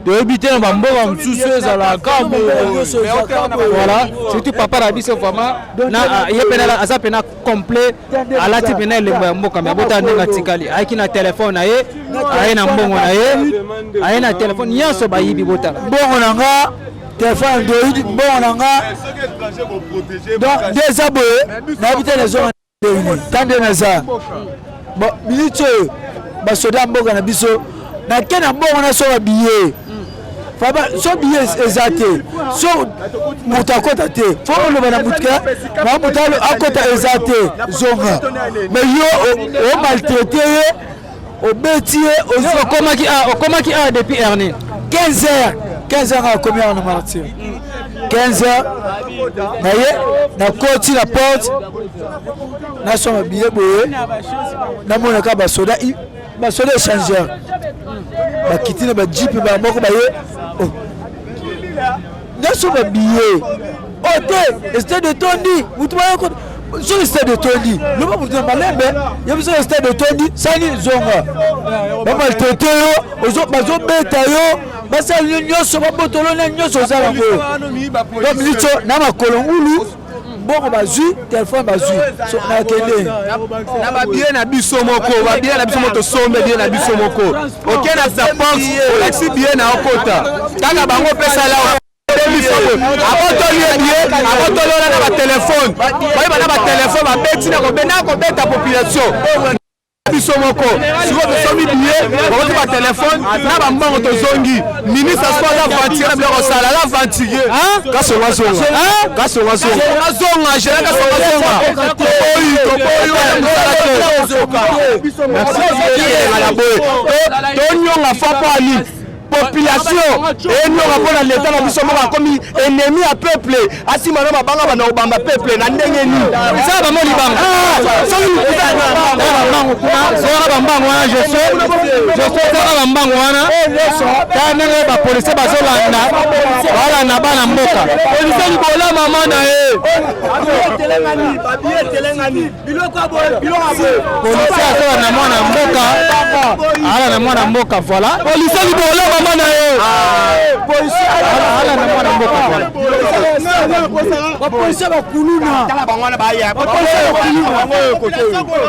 Toyebi te na bamboka mosusu ezalaka. Voilà, surtout papa na biso vraiment na ye pene aza pena complet, alati pena elembo ya mboka, me abota ndenge atikali. Ayaki na telefone na ye, aye na mbongo na ye, aye na telefone nyonso bayibi. Botala. Mbongo na nga, telefone Android, mbongo na nga. Donc nde eza boye, nayebi te nazonga ndenge ta nde naza. Bon, minute oyo basoda ya mboka na biso, nake na mbongo nasomba billet. Faba so billet eza te, so moto akɔta te, fo oloba na motu ke ma moto akɔta eza te, zonga. Mais yo omaltraite ye, obeti ye. Okomaki awa depuis heure nini? 15 heures, 15 heures akomi awa na Martyr. 15 heures na ye nakoti na porte, nasomba billet boye, namonaka basoda, basoda échangeur bakiti na bajeep bamoko baye. Nyonso babillet oyo te, stade etondi, mutu bayoko. Soki stade etondi, loba mutu na malembe ye biso stade etondi, sani zonga. Bamaltraite yo, bazobeta yo, basala yo nyonso, babotolo na nyonso oza yango. Donc minute na makolo ngulu, mbongo bazwi, telefone bazwi, so nakende. Na babillet na biso moko, babillet na biso moko, tosombe billet na biso moko, oke na sa porte, olakisi billet na okota kaka bango opesala abotoli ye billet, abotoli wana na batelefone, bayeba na batelefone, babeti na kobeta population biso moko. Sikoyo tosombi billet, bakoti batelefone na bambongo, tozongi. Ministre so aza aventurier na biloko kosala, aza aventurier. Kasonga zonga, kasonga zonga. Azonga, gérard Kasonga zonga. Toboyi, toboyi wana mosala te boye. Tonyonga fa mpo ani population enyonga mpo na leta na biso moko akomi ennemi ya peuple, asima na mabanga bana kobamba peuple na ndenge nini? Eza bango libanga bambango kuna, zongaka bambango wana. Joso ezaka bambango wana. Tala ndenge bapolisier bazolanda, balanda bana mboka. Policier libola mama na ye. Policier azolanda mwana mboka, alanda mwana mboka, voilà. Policier libola mama na ye. Alanda mwana mboka, voilà. Bapolisier bakuluna, bapolisier bakuluna.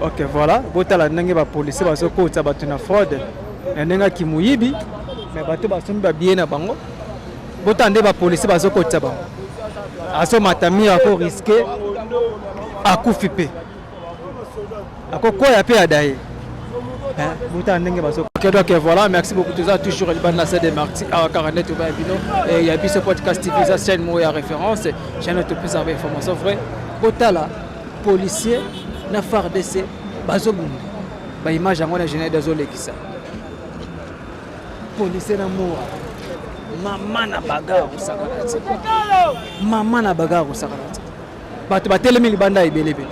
Ok, voilà, botala ndenge ba policiers bazokotisa bato na fraude na ndenge ya kimuyibi, mais bato basombi ba billets na bango. Botala nde ba policiers bazokotisa bango. Azomata mire ako risquer akufi pe. Akokwea pe adaye. Botala ndenge bazo. Ok, donc voilà, merci beaucoup. Toza toujours libanda na salle des Martyrs awa kaka nde toba ya bino ya biso podcast TV eza chaîne moko ya référence, chaîne oyo topesaka ba information vrai. Botala policier na FARDC bazobunda ba image yango na général azolekisa policier na moa mama na bagarre kosakana te mama na bagarre kosakana te bato batelemi libanda ebele ebele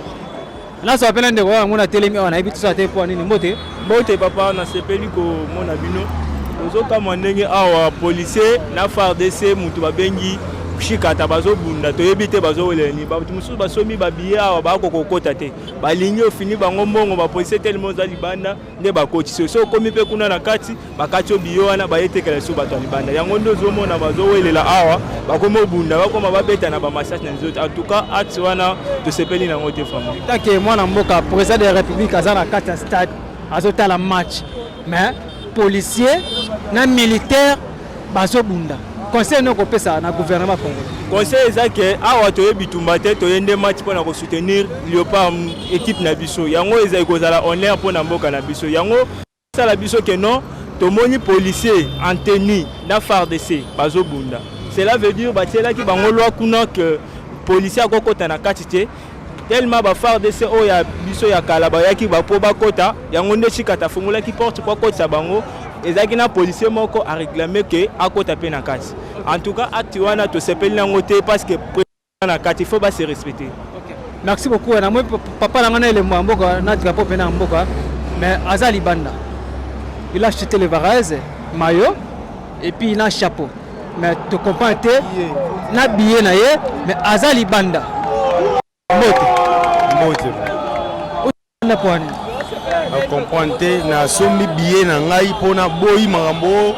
nazwa mpe na ndeko yango natelemi awa nayebi tosala te mpo nini mbote mbote papa nasepeli komona bino tozokamwa ndenge awa policier na fardc moto babengi shikata bazobunda toyebi te bazowelela nini bato mosusu basombi babiye awa bakoka kokota te balingi ofini bango mbongo bapolisier telema oza libanda nde bakotisi yo soki okomi mpe kuna na kati bakati yo biye wana bayetekela lisusu bato ya libanda yango nde ozomona bazowelela awa bakomi obunda bakoma babeta na bamasasi na nzoto en tout cas acte wana tosepeli na yango te vraiment tant que mwana mboka président de la république aza na kati ya stade azotala match mais policier na militaire bazobunda conseil nini okopesa na gouvernement congolais conseil eza ke awa toye bitumba te toye nde match mpo na kosoutenir léopard équipe na biso yango eza ekozala honneur mpo na mboka na biso yango sala biso ke non tomoni policier en tenue na fardc bazobunda cela veut dire batielaki bango loi kuna ke policier akokota na kati te tellement ba FARDC oyo ya biso ya kala bayaki ba po bakota yango nde Chikata afungolaki porte po akotisa bango ezalaki na policier moko a réclamer que akota pe na kati en tout cas acte wana tosepeli nango te parce que na kati il faut ba se respecter. Okay. Merci beaucoup na moi papa na nga na elembo ya mboka na drapeau pe na mboka mais aza libanda il a acheté le varese maillot et puis na chapeau mais to comprendre te na billet na ye mais aza libanda mbote mbote na pwani na comprendre te nasombi billet na ngai mpo naboyi makambo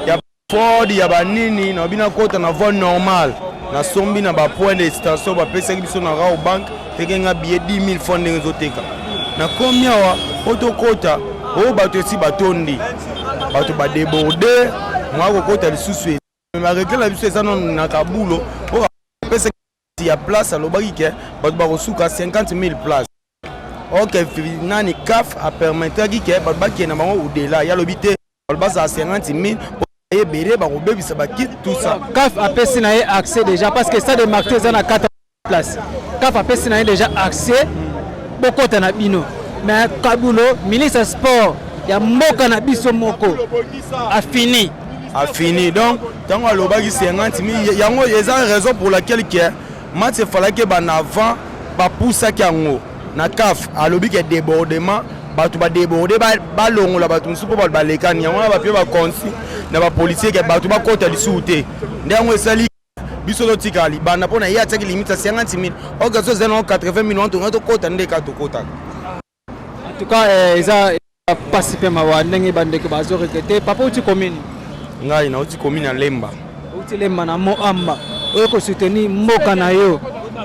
ya ford ya banini nabi nakota na voie normale nasombi na bapoint de station bapesaki biso na rao bank teke nga billet 10 000 franc ndenge ezoteka nakomi awa mpo tokota oyo bato esi batondi bato badeborde mwa kokota lisusu baregle na biso eza nano na kabulo mpo apesaki ya place alobaki ke bato bakosuka 50 000 place ok nani caf apermetaki ke bato bakende na bango odela ye alobi te bato bazala 50 000 ebele bakobebisa bakit tout ça caf apesi na ye accès déjà parce que stade de martyr eza na 4 place caf apesi na ye déjà accès bokota na bino mais kabulo ministre ya sport ya mboka na biso moko afini afini donc ntango alobaki 50 000 yango eza raison pour laquelle ke match efalaki ebanda avant bapusaki yango na caf alobi ke débordement bato badeborde balongola bato mosusu mpo bato balekani yango wana bapie baconsi na bapolisier ke bato bakota lisusu te nde yango esali biso totikala libanda mpo na ye atiaki limite ya 50 000 oke so eza nango 80 000 wana tongai tokota nde kaka tokotaka. En tout cas eh, eza pasi mpe mawa ndenge bandeko bazo regrete. Papa uti commune? Ngai nauti commune ya Lemba. Uti Lemba na Moamba, oyo kosoutenir mboka na yo,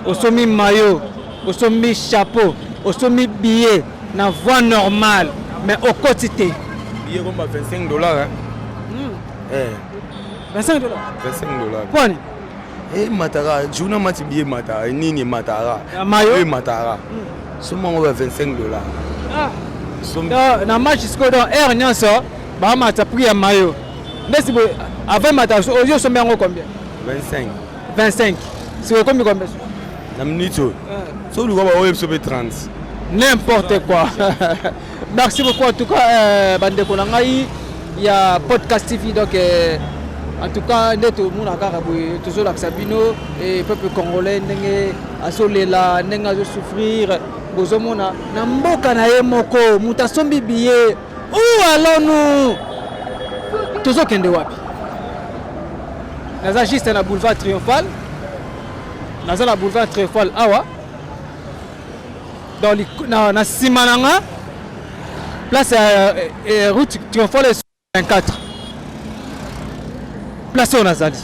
osombi mayo, osombi chapeau, osombi billet na voie normale mais okoti te. Billet komba 25 dollars hein? Eh. 25 dollars 25 dollars pwani emataka eh, journée match billet emataka eh, nini emataka mayo emataka somo yango ba 25 dollars ah. na match sikoyo donc heure nyonso bamata prix ya mayo ndesi boye avant mata oyo osombi yango combien 25 25 sikoyo ekomi combien na minute oyo eh. so oluka baoyo biso mpe 30 n'importe quoi merci beaucoup en tout cas euh, bandeko na ngai ya podcast tv donc euh, en tout cas nde tomona kaka boye tozolakisa bino e peuple congolais ndenge azolela ndenge azosouffrir bozomona na mboka na ye moko moto asombi billet où allons-nous tozokende wapi naza juste na boulevard triomphal naza na boulevard triomphal awa donc na, na nsima na nga place ya eh, eh, route triomphale 24 place oyo nazali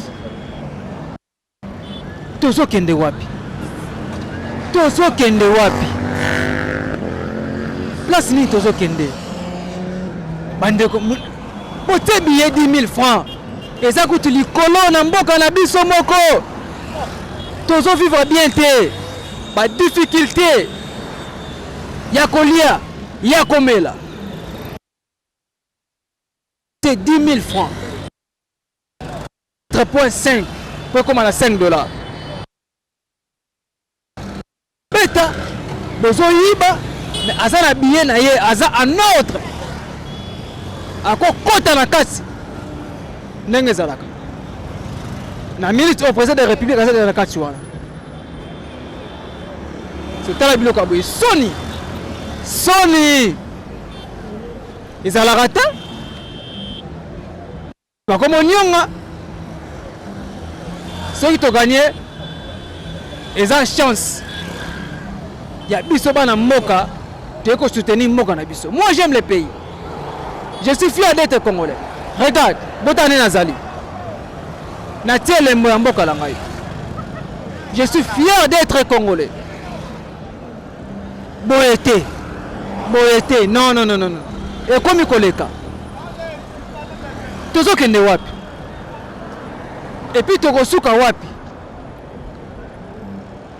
tozokende wapi tozokende wapi Place nini tozokende? Bandeko, botie billet 10 000 francs eza kutu likolo na mboka na biso moko tozo vivre bien te, ba difficulté ya kolia ya komela te 10 000 francs 4.5 po ekoma na 5 dollars beta bozoyiba mais aza na billet na ye aza en ordre akokota na kati ndenge ezalaka na minute oyo président de la république aza na kati wana totala biloko ya boye soni soni ezalaka te Bakomonionga soki toganye eza chance ya biso bana mboka toye kosoutenir mboka na biso. Moi j'aime le pays, je suis fier d'être congolais. Regarde botala nde nazali natie elembo ya mboka na ngai. Je suis fier d'être congolais. Boye te, boye te, non non non non, ekomi koleka. Tozokende wapi? Et puis tokosuka wapi?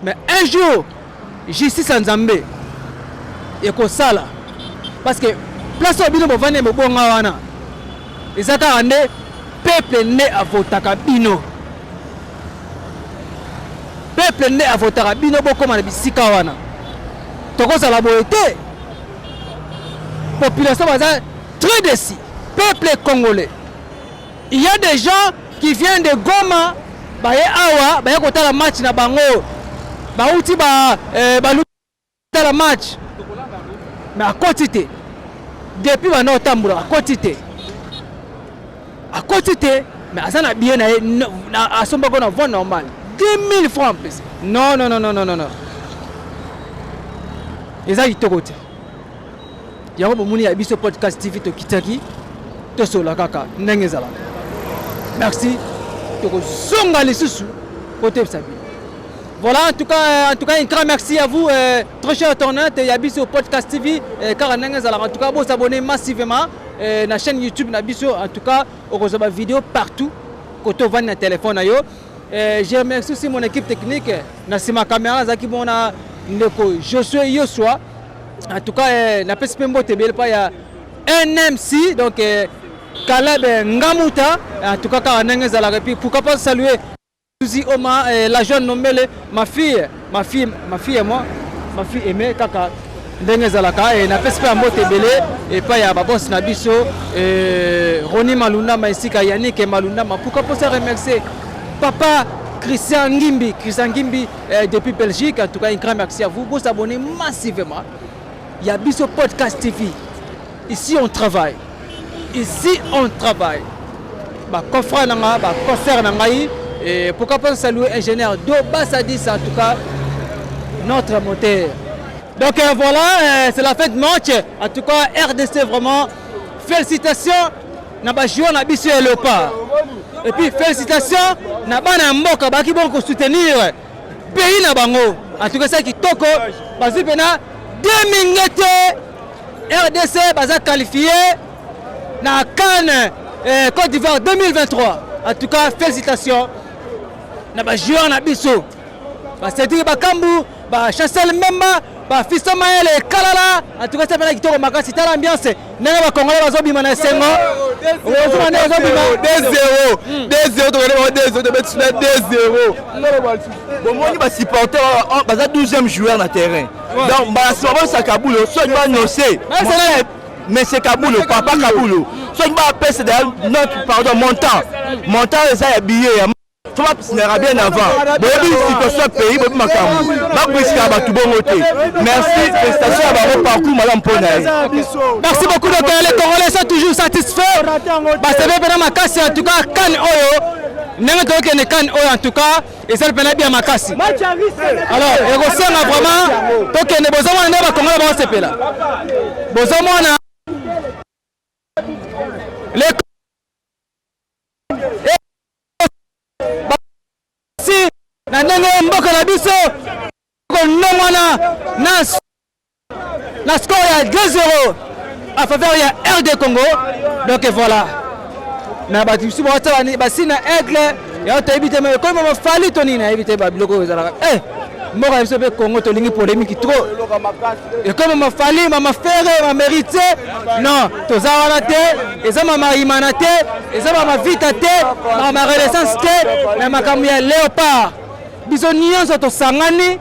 Mais un jour justice ya Nzambe ekosala, parce que place oyo bino bovandi bobonga wana eza kaka nde peuple nde avotaka bino, peuple nde avotaka bino bokóma na bisika wana. Tokozala boye te, population baza très déçu. Peuple congolais, il y a des gens qui viennent de Goma, baye awa baye kotala match na bango, bauti ba eh, balutala match mais akoti te depuis banda otambola akoti te, akoti te, mais aza na billet na ye asombako na voie normale 10 000 francs en plus. Non non non non non non, eza kitoko te. Yango bomoni ya biso podcast TV tokitaki tosola kaka ndenge ezalaka. Merci, tokozonga lisusu po toyebisa bino. Voilà, en tout cas, un grand merci à vous, euh, très cher internaute, ya biso podcast TV, euh, kaka ndenge ezalaka. En tout cas, bosabonner massivement euh, na chaîne YouTube na biso. En tout cas, okozwa ba vidéo partout koto ovandi na téléphone na yo. Euh, je remercie aussi mon équipe technique na nsima caméra azalaki bona ndeko Josué Yosua. En tout cas, euh, napesi mpe mbote ebele epai ya NMC, donc euh, Caleb Ngamuta. En tout cas, kaka ndenge ezalaka. Et puis pourquoi pas saluer Suzy Oma, euh, la jeune Nombele, ma fille, ma fille, ma fille et moi, ma fille aimée, kaka ndenge ezalaka. E napesi mpe ya mbote ebele epai ya babosi na biso, eh, Roni Malundama esika Yannick Malundama. Pourquoi pas remercier papa Christian Ngimbi, Christian Ngimbi eh, depuis Belgique. En tout cas, un grand merci à vous. Vous abonnez massivement. Il y a Biso Podcast TV. Ici, on travaille. Ici, on travaille. Ba confrère nanga, ba confrère nanga. Et pourquoi pas saluer ingénieur Do Bassadis, en tout cas, notre moteur. Donc euh, voilà, euh, c'est la fin de match. En tout cas, RDC vraiment, félicitations. Na ba joueur na biso ya Léopard. Et puis félicitations na bana mboka baki bon ko soutenir pays na bango. En tout cas ça kitoko, bazui pena deux mingete RDC baza qualifié na CAN eh, Côte d'Ivoire 2023. En tout cas félicitations na ba joueur na biso. Ba Cédric Bakambu, ba Chancel Mbemba, ba Fiston Mayele Kalala. En tout cas ça pena kitoko makasi, tala ambiance ndenge ba Congolais bazobima na esengo. Ozoma ndenge bazobima 2-0 2-0, tokende bango 2-0, tobeti na 2-0. Bomoni ba supporter baza 12e joueur na terrain, donc mbala nsima bolisa Kabulo soki banose Monsieur Kabulo, papa Kabulo, soki bapesa notre pardon montant montant eza ya billet ya faut basinaka bien avant. Boyebi situation ya pays, boyebi makambo babriskaka bato bongo te. Merci, félicitation ya bango, parcours malamu mpo na ye. Merci beaucoup, docteur. Les Congolais sont toujours satisfaits. Basebe pena makasi, en tout cas CAN oyo ndenge tokende CAN oyo, en tout cas ezali pena bien makasi. Alors ekosenga vraiment tokende. Bozomona nde bakongolais baosepela, bozomona les si na ndenge mboka na biso konongwana na Na score ya 2-0 en faveur ya RD Congo. Donc voilà. Na bato mosusu baotala basi na aigle ya toyebi te mais ekomi mama fali to nini nayebi te babiloko oyo ezalaka eh mboka na biso mpe Congo tolingi polémique trop ekomi mama fali mama ferre mama mérite non toza wana te eza mama imana te eza mama vita te mama renaissance te na makambo ya léopard biso nyonso tosangani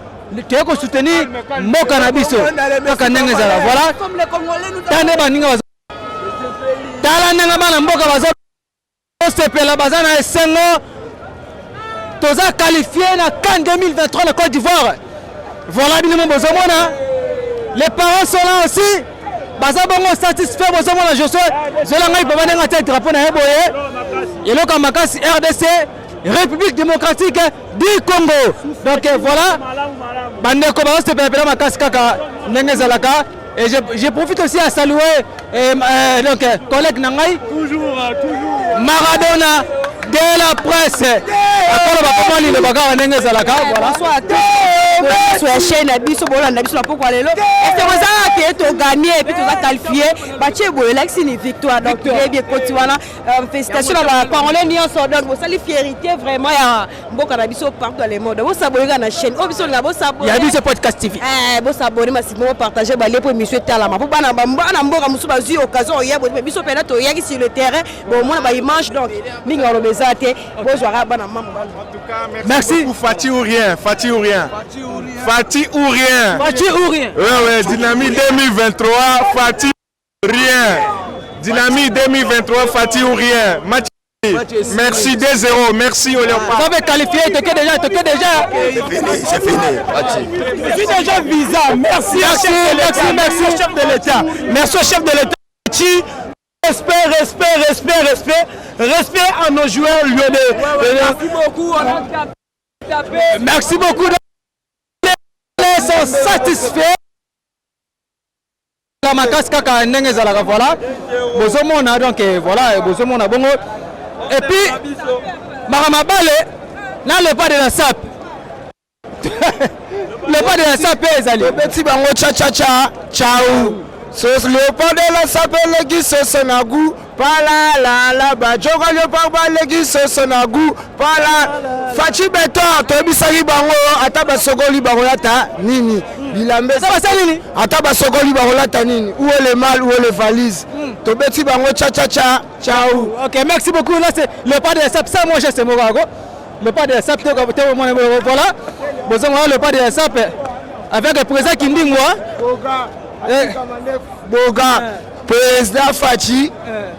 toye kosoutenir mboka na biso kaka ndenge ezala voilà tala nde baninga tala ndenge bana mboka bazosepela baza na esengo toza qualifié na CAN 2023 na Côte d'Ivoire voilà bino mo bozomona les parents sont là aussi baza bongo satisfait bozomona josue zola ngai papa ndenge atia drapeau na ye boye eloko ya makasi rdc République démocratique du Congo. Donc euh, voilà, bandeko bazosepela mpena makasi kaka ndenge ezalaka. Et je, je profite aussi à saluer euh, euh, donc, euh, collègue na ngai Maradona de la presse. Akoloba koma liloba kaka ndenge ezalaka. Voilà. Bonsoir ya chaîne na biso bolanda biso na pokwa lelo esengo ezalaka ke toganie epuis toza qualifie batie boye elakisi ni victoire donc toyebi ekoti wana Euh, félicitations na ba congolais nyonso donc bosali fierité vraiment ya mboka na biso partout dans le monde bosabone kaka na chaîne oyo biso olinga bosabone ya biso podcast tv eh, bosabone masimo bopartage balie mpo émission etalama mpo bana bana mboka mosusu bazwi occasion oya boye biso mpena toyaki sur le terrain bomona baimage donc mingi baloba eza te bozwaka bana mambo merci Fatih ou rien Fatih ou rien Fatih ou rien Fatih ou rien ouais ouais Dynamique 2023 Fatih Rien. Dynamique 2023, Fatih ou rien. Match. Merci 2-0, merci au Léopard. Ça va qualifié, toqué déjà, toqué déjà. C'est fini, c'est fini. Fatih. Je suis déjà visa. Merci, merci, merci, merci au chef de l'État. Merci au chef de l'État. Respect, respect, respect, respect. Respect à nos joueurs lyonnais. Ouais, ouais, merci beaucoup. On a tapé. Merci beaucoup. Les sont satisfaits. makasi kaka ndenge ezalaka voilà bozomona donc eh, voilà eh, bozomona bongo et puis makambo mabale na le pas de la sape le pas de la sape ezali obeti bango chachacha chau sos léopard de la sape eleki soso na gu palalala bajoka léopard baleki soso na gu pala faci beton toyebisaki bango ata basokoli bakolata nini bilamba nini ata basokoli bakolata nini où est le mal où est le valise hmm. tobeti bango cha cha cha ciao ok merci beaucoup là c'est le pas de la sape ça moi je sais moko le pas de la sape voilà bozongo le pas de la sape avec le président Kindingwa boga boga président Fatshi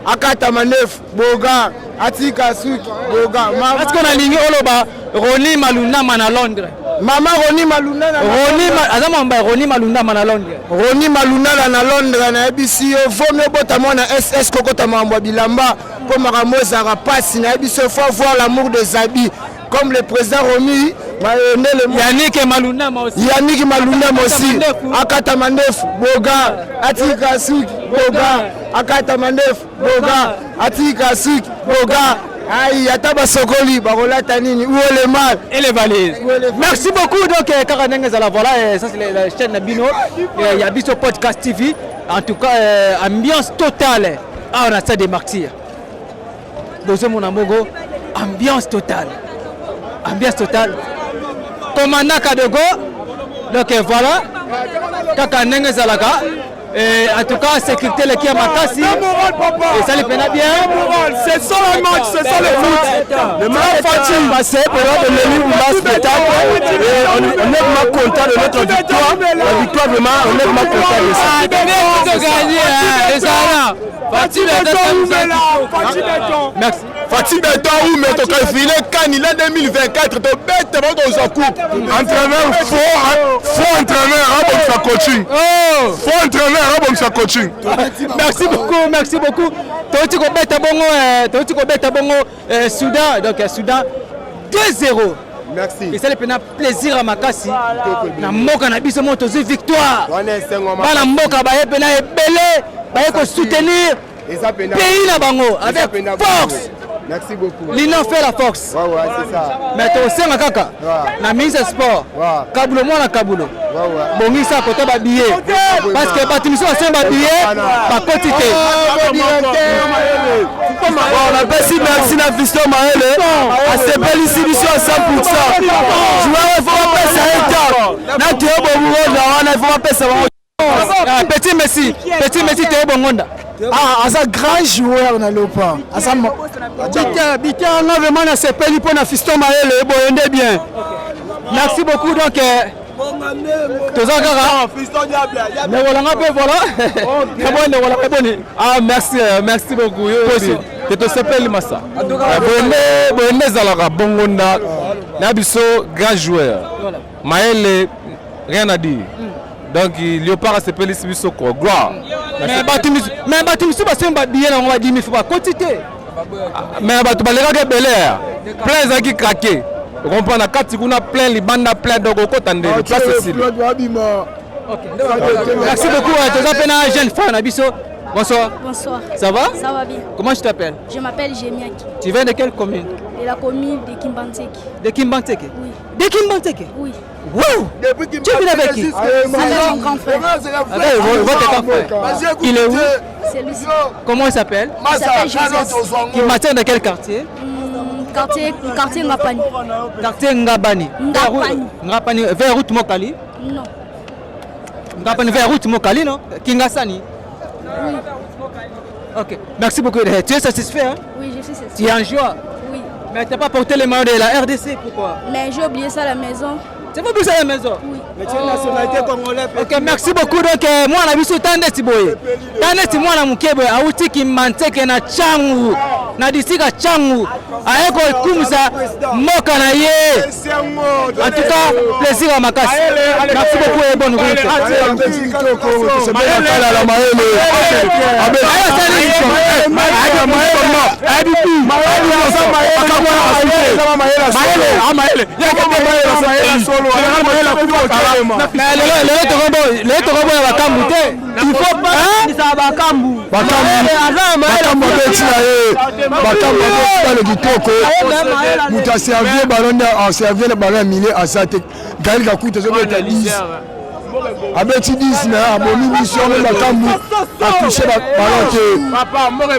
akata mandefu boga atika suki boga parce qu'on alingi oloba Roni Malundama na Londres mama Roni Malundama Roni aza mamba Roni Malundama na Londres Roni Malundama na Londres nayebisi yo vomi obota mwana SS kokota makambo ya bilamba mpo makambo ezalaka mpasi nayebisi yo faut avoir l'amour des habits comme le président Romy Yannick Malundama aussi Yannick Malundama aussi akata mandefu boga atika suki boga akata mandefu boga atika suki boga ayi ata basokoli bakolata nini où est le mal et les valises merci beaucoup donc euh, kaka ndenge ezala voilà euh, ça c'est la chaîne na bino euh, ya biso podcast tv en tout cas ambiance totale awa na stade des martyrs bozomona bongo ambiance totale ambiance totale commandant kadogo donc voilà kaka ndenge ezalaka Eh, en tout cas sécurité eleki ya makasi esali mpena bien c'est ça le match c'est ça le foot le match facile passé pour le Lumba spectacle et on, on est vraiment content de notre victoire la victoire vraiment on est vraiment content de ça Fatih Beton oumela Fatih Beton merci Fatih Beton oume tokalifile kani la 2024 tobeta bango tokozwa coupe entraîneur faux faux entraîneur abongisa coaching oh. faux entraîneur abongisa coaching merci beaucoup merci beaucoup touti kobeta bongo eh, touti kobeta bongo eh, Soudan donc eh, Soudan 2-0 Merci. esali mpena plaisir ya makasi na mboka na biso moko tozwi victoire bana mboka baye mpena ebele baye kosoutenir pays na bango avec force. Merci beaucoup. L'union fait la force. Ouais, ouais, c'est ça. Mais tosenga kaka na ministre ya sport Kabulo mwana Kabulo bongisa kota ba billet parce que bato misusu basenga ba billet bakoti te. Bon, napesi merci na Fiston Mayele asepelisi biso ya 100%. Joueur il faut bapesa ye temps na Théo Boburoda wana il faut bapesa bango. Ah, petit Messi, petit Messi Théo Bongonda. Ah, aza grand joueur na Léopard. Aza Bita, bita nga vraiment nasepeli mpo na Fiston Mayele boye nde bien. Merci beaucoup donc euh, toza kaka ndeko na nga mpe voilà ebo ndeko na nga boni ah merci euh, merci beaucoup yo te tosepeli masa euh, boye nde ezalaka bongonda na biso grand joueur mayele rien à dire donc léopard asepelisi biso quoi gloire mais bato misusu basengi babiye nango badimi fo bakoti te mais bato balekaki ebele plein ezalaki krake okomprendre na kati kuna plein libanda plein donc okota ndenge place esili merci beaucoup toza mpe na jeune frère na biso Bonsoir. Bonsoir. Ça va Ça va bien. Comment tu t'appelles Je m'appelle Jemiaki. Tu viens de quelle commune De la commune de Kimbanseke. De Kimbanseke Oui. De Kimbanseke Oui. Wow Tu viens avec qui Avec mon grand frère. Avec votre grand frère. Il est où C'est lui. Comment il s'appelle Il s'appelle Joseph. Il maintient dans quel quartier Quartier, quartier Ngapani. Quartier Ngabani. Ngapani. Ngapani. Vers route Mokali Non. Ngapani vers route Mokali, non Kingasani Oui. Ok. Merci beaucoup. Tu es satisfait hein Oui, je suis satisfait. Tu es en joie Oui. Mais tu n'as pas porté les maillots de la RDC, pourquoi Mais j'ai oublié ça à la maison. Tu as oublié ça à la maison Oui. Mais tu es nationalité congolaise. Ok, merci beaucoup. Donc, euh, moi, na biso tande ti boye. Tande ti mwana moke boye auti kimanteke na Tshangu. Na district ya Tshangu. Aye kokumisa mboka na ye. En tout cas, plaisir ya makasi. Merci beaucoup et bonne route. Lelo tokoboya bakambu te il faut pas bakambu bakambu abeti na ye bakambu abeti bale kitoko moto aservie ballon nde aservie na ballon ya milieu aza te gael kakuta azobeta 10 abeti 10 mais abomi biso yango makambu atouche ballon te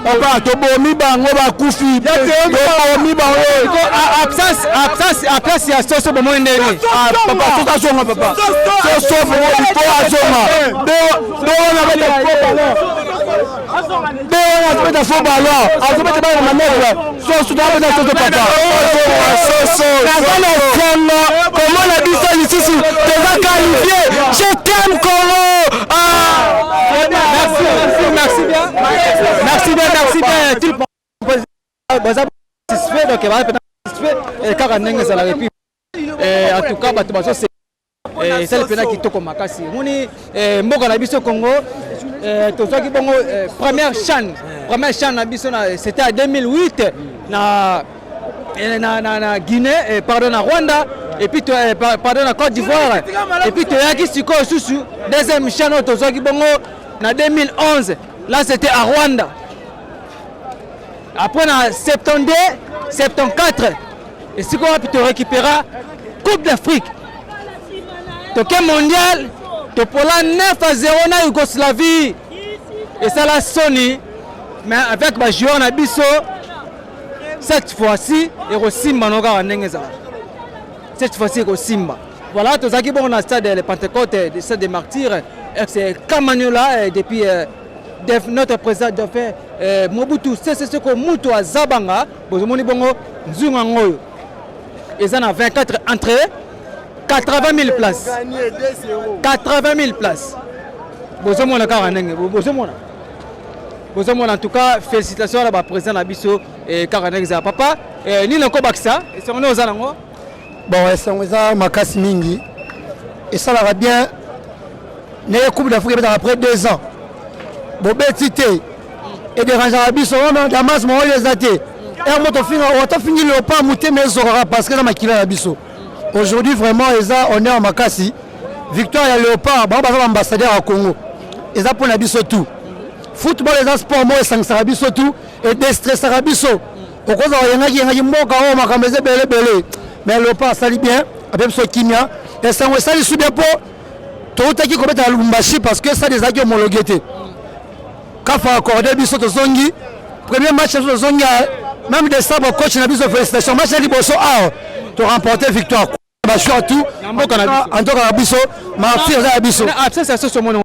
papa tobomi bango bakufi tobomi bango absence absence absence ya soso bomoni ndenge ah, papa soso azonga papa soso il faut azonga do wana abeta faux ballon do wana azobeta faux ballon azobeta bana manœuvre soso abeta soso papa naza na esengo komona biso lisusu toza qualifie je t'aime Congo ah merci merci merci bien merci bien merci bien baza satisfait donc baza mpenza satisfait kaka ndenge ezalaka epuis en tout cas bato bazo esali mpenza kitoko makasi omoni mboka na biso congo tozwaki bongo première chaîne première chaîne na biso c'était à 2008 na na, na, na Guinée, pardon, na Rwanda, et puis pardon, na Côte d'Ivoire, et puis toyaki sikoyo susu deuxième chaîne oyo tozwaki bongo na 2011, là c'était à Rwanda. Après na 72, 74, esika wapi to récupéra Coupe d'Afrique. Toke mondial, topola 9 à 0 na Yougoslavie. Esala soni, mais avec ba joueurs na biso cette fois-ci ekosimba no kaka ndenge ezala. Cette fois-ci ekosimba. Voilà, tozalaki bongo na stade le Pentecôte, stade des Martyrs, ex Kamanyola depuis euh, notre président dauphin euh, Mobutu Sese Seko Mutu Azabanga, bozomoni bongo nzunga ngoyo. Eza na 24 entrées, 80 000 places. 80 000 places. Bozomona kaka ndenge, bozomona. Bozomona en tout cas félicitations na ba président na biso eh, kaka ndenge ezala papa eh, nini okobakisa esengo nde oza nango bon esengo eza makasi mingi esalaka bien ndenge coupe d'afrique ebetaka après 2 ans bobeti te ederangeaka biso wana damas maoyo eza te ere mo tofinga tofingi leopard motema ezokaka parce que eza makila na biso aujourd'hui vraiment eza honneur makasi victoire ya léopard bango baza baambassadeur ya congo eza mpo na biso tout football eza sport moko esangisaka biso tout edestressaka biso. Okozala oyengaki yengaki mboka oyo makambo eza ebele ebele. Mais Leopard asali bien, ape biso kimia. Esango esali su bien mpo toutaki kobeta na Lubumbashi parce que stade ezalaki homologué te. CAF a accordé biso tozongi premier match na biso tozongi même décembre coach na biso félicitations match ya liboso awa to remporter victoire ba joueur tout mboka na biso en tout cas na biso martyr eza ya biso absence ya soso mono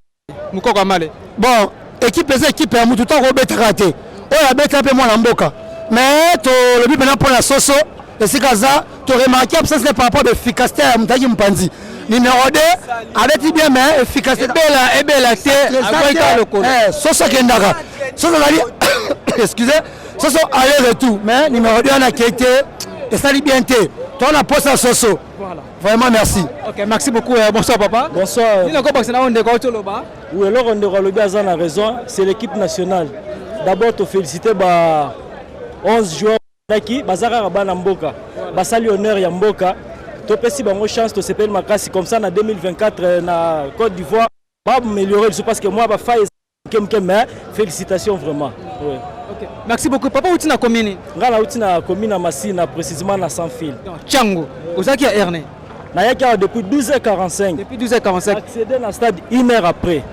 mukoko amale bon équipe eza équipe ya mutu ntango obetaka te oyo abetaka mpe mwana mboka mais tolobi mpena mpo na soso esika aza toremarke absence ne par rapport ba efficacité ya moto ayaki mopanzi numéro 2 abeti bien mais efficacité ebela ebela te akwei kaka lokolo eh, soso akendaka soso azali excusez soso aller retour mais numéro 2 wana akei te esali bien te toza na posa ya soso vraiment merci ok merci beaucoup euh, bonsoir papa bonsoir nini okobakisa na oyo ndeko auti oloba oui eloko ndeko alobi aza na raison c'est l'équipe nationale d'abord tofélicité ba 11 joueurs daki baza kaka bana mboka basali honneur ya mboka topesi bango chance tosepeli makasi comme ça na 2024 euh, na Côte d'Ivoire ba améliorer biso parce que moi ba faille moke moke mais félicitations vraiment ouais. Okay. Merci beaucoup. Papa uti na commune? Nga na uti na commune ya Masina précisément na sans fil. Tchango. Ozaki ya Erne? Nayaki awa depuis 12h45. Depuis 12h45. Accéder na stade une heure après.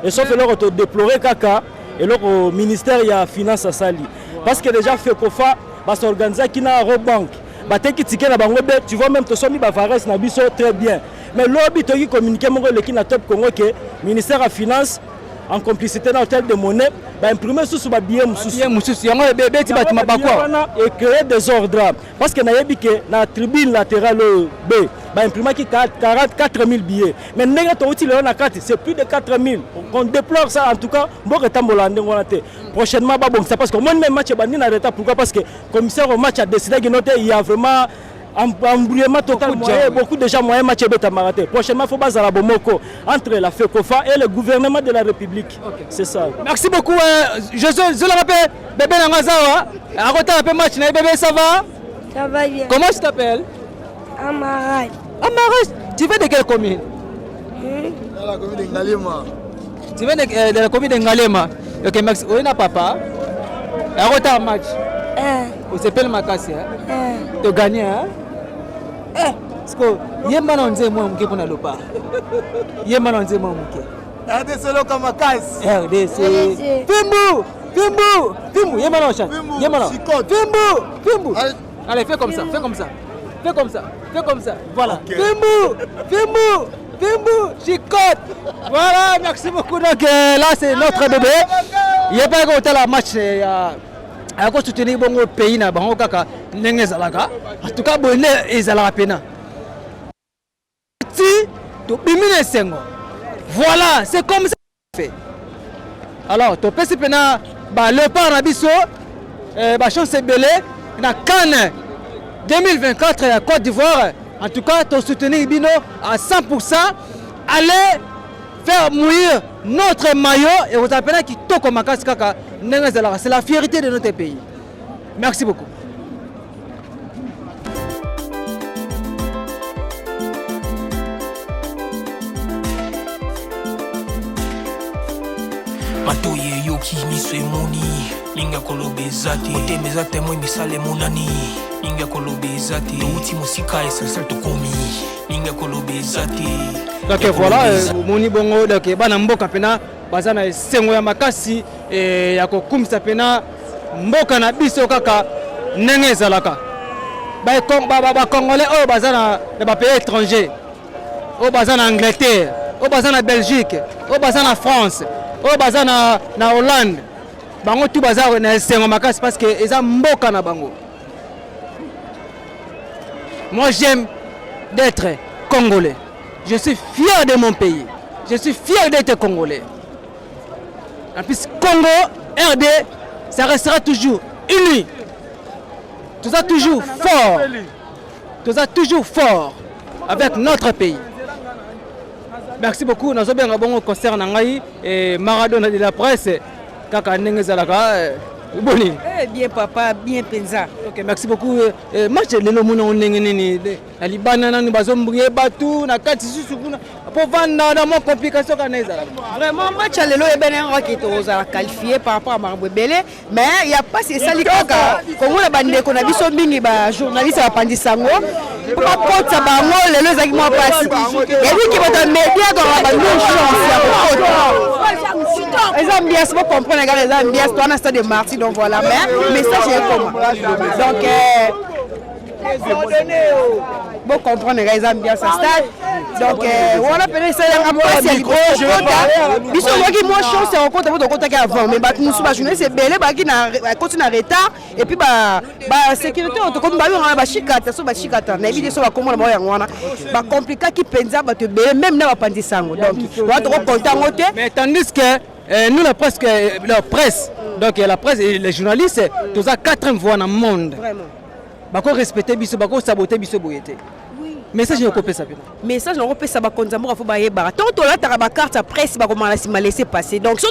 Et sauf eloko to déplorer kaka eloko ministère ya finance asali. Parce que déjà FECOFA basorganisaki na Robank. Bateki ticket na bango be, tu vois même tosombi ba vares na biso très bien. Mais lobi toki communiquer moko eleki na Top Congo ke ministère ya finance en complicité na hôtel de monnaie ba imprimer susu ba billets mosusu. Billets mosusu yango ebeti bato mabaku wana e créer désordre parce que nayebi ke na tribune latérale oyo B ba imprimaki 4000 billets mais ndenge touti lelo na kati c'est plus de 4000 on déplore ça en tout cas mboka etambola ndenge wana te prochainement babongisa parce que omoni même match ebandi na retard pourquoi parce que commissaire au match a décidé kino te il y a vraiment embrouillement total moyen, beaucoup déjà moyen match ebetamaka te prochainement faut bazala bomoko entre la fecofa et le gouvernement de la république okay. c'est ça merci beaucoup euh, Josué zolaka mpe bebe na nga azawa akotala mpe match na ye bebe ça va ça va bien comment tu t'appelles Amaral Amaral tu viens de quelle commune hmm? la commune de Ngalema tu viens de, euh, de la commune de Ngalema ok merci oye na papa akotala match eh. osepeli makasi eh? eh. to gagné hein? eh, siko yemba na nzembo mwa moke mpo na lopa yemba na nzembo mwa moke rdc eloka makasi rdc fimbu fimbu fimbu yemba na chante yemba na fimbu fimbu allez fais comme ça fais comme ça fais comme ça fais comme ça voilà okay. fimbu fimbu fimbu chicote voilà merci beaucoup donc euh, là c'est notre bébé yebaki kotala match ya ako soutenir bongo pays na bango kaka ndenge ezalaka en tout cas boye nde ezalaka pena ti tobimi na esengo voilà c'est comme ça fait alors topesi mpena baleopard na biso eh, bachance ebele na canne 2024 ya côte d'ivoire en tout cas tosoutenir bino à 100 allez faire mourir notre maillot ekozala mpena kitoko makasi kaka ndenge ezalaka c'est la fierté de notre pays merci beaucoup matoyi eyoki miso emoni mingi ya koloba eza te motema eza temwe misala emonani mingi ya koloba eza te touti mosika essentiel tokomi mingi ya koloba eza te donc voilà euh, omoni bongo donc bana mboka mpena baza na esengo ya makasi eh, ya kokumisa mpena mboka na biso kaka ndenge ezalaka bacongolais oyo baza na bapays étranger oyo baza na angleterre oyo baza na belgique oyo baza na france oyo baza na, na hollande bango tu baza na esengo makasi parce que eza mboka na bango moi j'aime d'être congolais je suis fier de mon pays je suis fier d'être congolais en plus congo rd ça restera toujours uni toza toujours fort toza toujours fort avec notre pays merci beaucoup nazobenga bongo concert na ngai eh, maradona de la presse kaka ndenge ezalaka eh, boni eh, bien papa bien mpenza ok merci beaucoup eh, eh, match lelo omona ngo ndenge nini na libanda nanu bazombrie bato na kati susu kuna mpo vanda na mwa complication kaka na ezalaka. Vraiment match ya lelo ebene yango kaka tokozala qualifié par rapport à makambo ebele, mais ya mpasi esali kaka komona bandeko na biso mingi bajournaliste bapanzi sango mpo bakotisa bango lelo ezalaki mwa mpasi. Yebiki bato ya media tokaka bandu chance ya kokota, eza ambiance, bocomprendre kaka eza ambiance towana stade de Martyr. Donc voilà, mais message ekoma, donc bo comprendre nga, eza ambiance ya stade. Donc wana pene esalanga mpasi ya likota. Biso okoki mwa chance ya kokota mpo tokotaki avant, mais bato mosusu, bajournaliste ebele bakaki bakoti na retard et puis basécurité oyo tokomi babengana bashikata so bashikata, nayebi te so bakomona bango yango wana bakomplikaki mpenza bato ebele, même na bapanzi sango. Donc wana tokokonta yango te. Mais tandis que nous, la presse, la presse, donc la presse et les journalistes, toza quatrième voix dans le monde. Bako respecter biso, bako saboter biso boye te. Message okopesa mpe? Message nakopesa bakonzi ya mboka, fo bayebaka ntango tolataka bacarte ya presse, bakomaka na nsima laisser passer. Donc so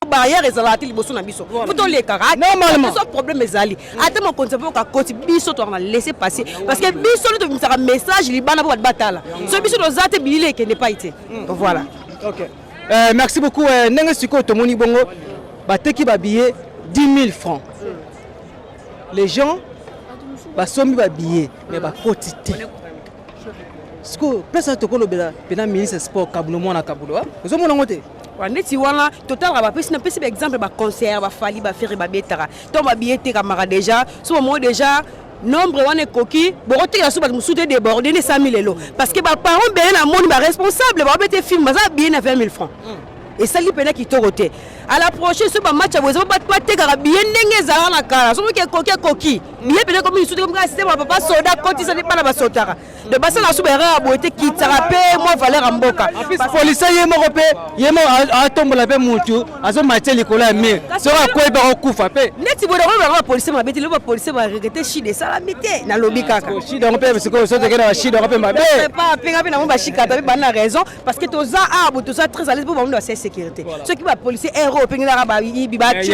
barrière ezalaka te liboso na biso, fo tolekaka. Normalement. So problème ezali, ata mokonzi ya mboka akoti, biso toaka na laisser passer, parce que biso nde tobimisaka message libanda mpo bato batala. So biso toza te, bilili ekende pai te. Donc voilà. Ok. Merci beaucoup. Ndenge sikoyo tomoni bongo bateki babillet 10 000 francs, les gens basombi babillet mais bakoti te. Sikoyo place wana tokolobela mpena ministre sport Kabulo, mwana Kabulo, ozomona yango te. Wa neti wana totalaka, bapesi, napesi baexemple, baconcert baFally, baFerre babetaka, ntango babillet etekamaka déjà, so bamoko déjà nombre wana ekoki, bokotekela so bato mosusu te, déborde nde 100 000 lelo, parce que baparent ebele namoni, baresponsable babete film, baza billet na 20 000 francs, esali mpena kitoko te. À la prochaine, so bamatch ya boye eza, batekaka billet ndenge ezalaka na kala. So moki ekoki, ekoki billet mpena ekomi lisusu te, komi kaka système ya papa soda akotisa nde bana basotaka de basala so baerreur ya boye te, kitaka mpe mwa valeur ya mboka. Policier ye moko mpe, ye moko atombola mpe mutu azomatie likolo ya mur, soki akwei mpe akokufa mpe. Neti boye nakoyeba yango, bapolisier mabe te. Lelo bapolisier baregretter shide esalami te, nalobi kaka. Shide yango mpe sikoyo, so tokende bashide yango mpe mabe. Mpenga mpe nango bashikata mpe bana raison, parce que toza awa bo toza très à l'aise mpo bango basa sécurité. Soki bapolisier ero opengelaka bayibi. Il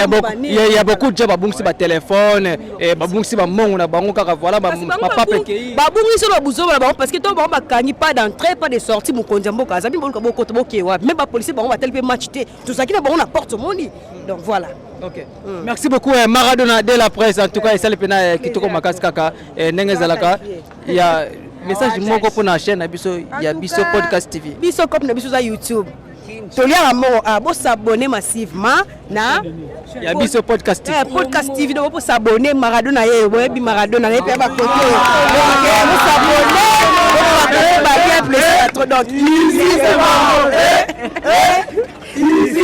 y a beaucoup de gens babungisi batelefone, babungisi bambongo na bango kaka, voilà, mapapa ekei. Babungisi oyo babuzoba na bango, parce que to bango bakangi pas d'entrée, pas de sortie. Mokonzi ya mboka azali, boluka bokota, bokee wapi? Même bapolisier bango batali mpe match te, tozalaki na bango na porte, omoni. Donc voilà. Ok. Merci beaucoup Maradona de la presse. En tout cas, esali mpena kitoko makasi kaka ndenge ezalaka ya message moko mpona chaîne na biso ya Biso Podcast TV. Biso cop na biso eza YouTube, toliaka moko ah, bosabonner massivement na Ya Biso Podcast TV. Eh, Podcast TV. Donc bosabonner, Maradona ye, boyebi Maradona ye mpe bakote. Donc bosabonner, ba bien plaisir trop. Donc ici c'est marrant, ici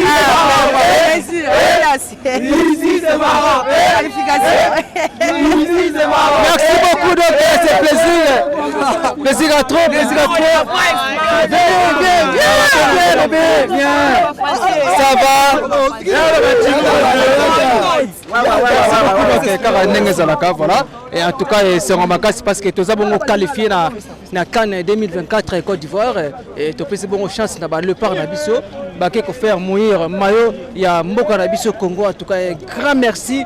c'est marrant, ici c'est marrant, ici c'est marrant. Merci beaucoup, donc c'est plaisir. Plaisir à trop, plaisir à trop. Viens, viens, viens, viens, viens. Ça va? Merci beaucoup. Donc kaka ndenge ezalaka, voilà. Et en tout cas, esengo makasi parce que toza bongo qualifié na CAN 2024 Côte d'Ivoire et topesi bongo chance na baléopard na biso bake kofaire mourir maillot ya mboka na biso Congo. En tout cas, un grand merci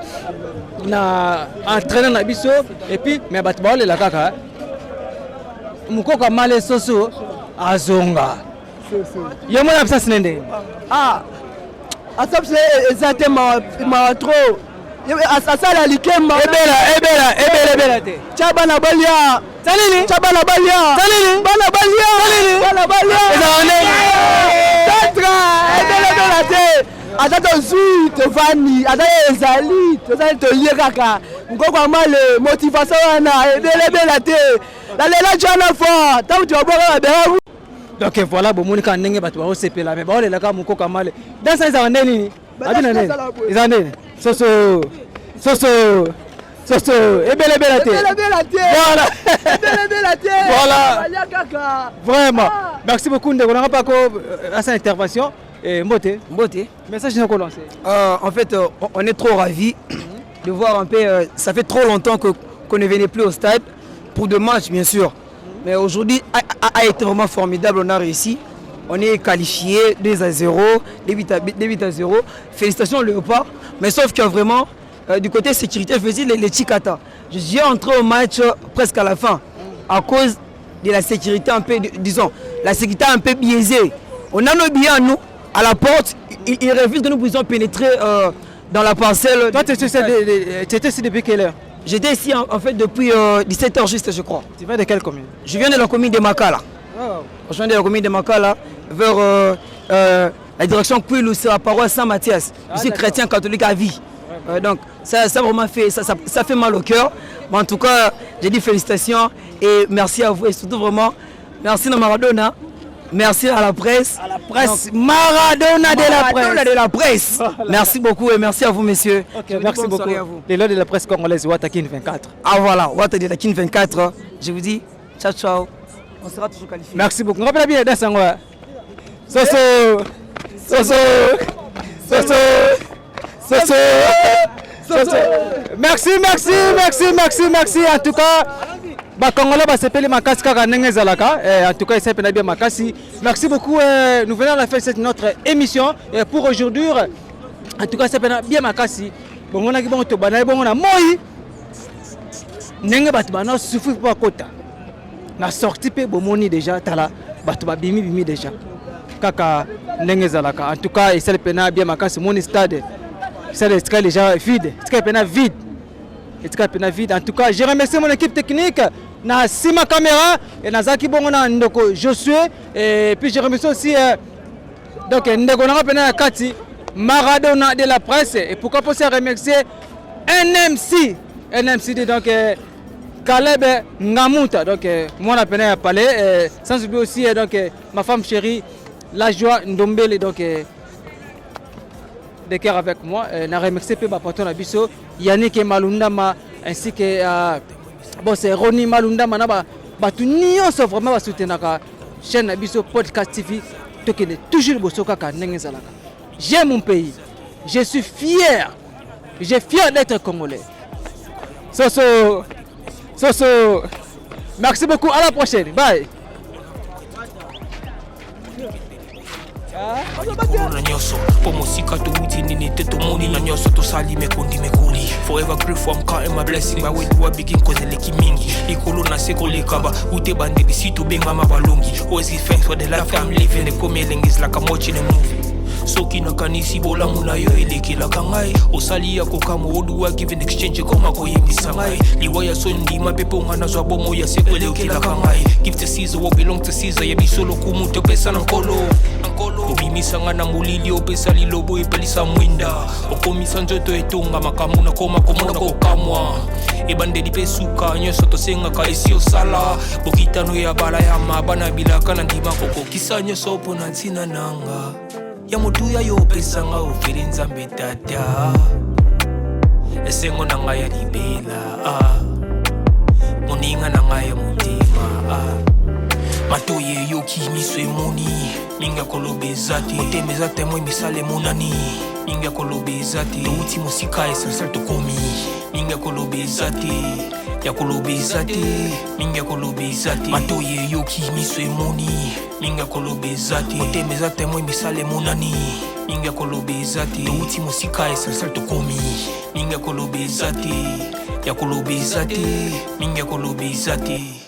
na entraîneur na biso. Et puis mais bato baolela kaka mokoko amale soso azonga ye mona absence ne ndenge. Ah, absence eza te, mawa trop. Asala likemba. Ebela ebela ebela ebela te. Tya bana balia. Salini. Tya bana balia. Salini. Bana balia. Salini. Bana balia. Ezala ndenge. Tetre ebela ebela te, ata tozwi, tovandi, ata ye ezali, tozali, tolie kaka mokoko amale motivation wana ebele ebela te. Nalela jana fort ntango tobwaka babela. Donc voilà, bomoni kaka ndenge bato baosepela, me baolelaka mokoko amale. Dansa ezala nde nini? Abina nini? Eza nini? Soso soso soso ebele ebele te. Voilà, voilà, vraiment merci beaucoup ndeko nanga mpako asa intervention. Mbote. Mbote. Message nako lancer. En fait, on est trop ravis de voir un peu, ça fait trop longtemps que qu'on ne venait plus au stade pour deux matchs, bien sûr, mais aujourd'hui a été vraiment formidable. On a réussi, on est qualifié 2 à 0, 2 buts à, 2 buts à 0. Félicitations au Léopard. Mais sauf que vraiment, du côté sécurité, je faisais les Chikata. Je suis entré au match presque à la fin à cause de la sécurité un peu, disons. La sécurité est un peu biaisée. On a nos billets à nous, à la porte, ils, ils refusent que nous puissions pénétrer euh, dans la parcelle. Toi, tu étais ici depuis quelle heure J'étais ici en, en fait depuis 17h juste, je crois. Tu viens de quelle commune Je viens de la commune de Makala. Oh. Je viens de la commune de Makala vers euh, euh, la direction Kwilu, c'est la paroisse Saint-Mathias. Ah, je suis chrétien catholique à vie. Euh, donc ça, ça vraiment fait, ça, ça, ça fait mal au cœur. Mais en tout cas, j'ai dit félicitations et merci à vous et surtout vraiment merci à Maradona. Merci à la presse. À la presse. Maradona de la presse. Maradona de la presse. Voilà. Merci beaucoup et merci à vous messieurs. Ok, Je vous dis merci bonne beaucoup. soirée à vous. Les lois de la presse congolaise, Watakin 24. Ah voilà, Watakin 24. Je vous dis ciao ciao. On sera toujours qualifié. Merci beaucoup. Rappelez bien, Dassangwa. Soso. Soso. Soso. Soso. Soso. Merci, merci, merci, merci, merci. En tout cas, Congolais basepeli makasi kaka ndenge ezalaka eh, en tout cas esepeli na bien makasi merci beaucoup eh, nous venons à la fin de cette notre émission eh, pour aujourd'hui en tout cas esepeli na bien makasi bongonaki bongo tobandaki bongo na moi ndenge bato bana souffrir mpo bakota na sortie mpe bomoni déjà tala bato babimi bimi déjà kaka ndenge ezalaka en tout cas esali mpena bien makasi omoni stade stade etikali déjà vide etikali mpena vide etikali mpena vide en tout cas je remercie mon équipe technique na nsima caméra e nazalaki bongo na ndeko Josué et puis je remercie aussi euh, donc ndeko nanga mpena ya kati Maradona de la presse et pourquoi pas aussi remercier NMC NMCD donc euh, Caleb Ngamuta donc euh, mwana pena ya palais euh, sans oublier aussi euh, donc euh, ma femme chérie la joie Ndombele donc euh, de cœur avec moi euh, na remercier pe ba patron na biso Yannick Malundama ainsi que euh, bon c'est Ronnie Malundama na ba bato nyonso vraiment basoutenaka chaîne na biso podcast TV tokende toujours liboso kaka ndenge ezalaka j'aime mon pays je suis fier j'ai fier d'être congolais soso soso merci beaucoup à la prochaine bye na nyonso mpo mosika towuti nini te tomoni na nyonso tosali mekondi mekoli forever grateful I'm counting my blessing by where do I begin cause eleki mingi likolo na se koleka ba ute bandeli si tobengama balongi always give thanks for the life I'm living ekomi elengi ezalaka watching a movie soki nakanisi bolamu na yo elekelaka ngai osali ya kokamwa oduwa give in exchange ekoma koyembisa ngai liwa ya soni ndima mpe mpo ngai nazwa bomoi ya seko elekelaka ngai give to Caesar what belong to Caesar ya biso lokumu topesa na nkolo obimisa ngai na molili opesa lilobo epelisa mwinda okomisa nzoto etonga makambo nakoma komona kokamwa ebandeli mpe suka nyonso tosengaka esi osala bokitano ya bala ya maba na bilaka na ndima kokokisa nyonso mpo na ntina nanga ya motuya yo opesanga ofeli nzambe tata esengo na ngai ya libela ah. moninga na ngai ya motema ah. matoi eyoki miso emoni mingi ya koloba eza te motema eza temoi misala emonani mingi ya koloba eza te touti mosika essentiel tokomi mingi ya koloba eza te ya koloba eza te mingi ya koloba eza te matoi eyoki miso emoni mingi ya koloba eza te motema eza temoi misala emonani mingi ya koloba eza te touti mosika essentiel tokomi mingi ya koloba eza te ya koloba eza te mingi ya koloba eza te.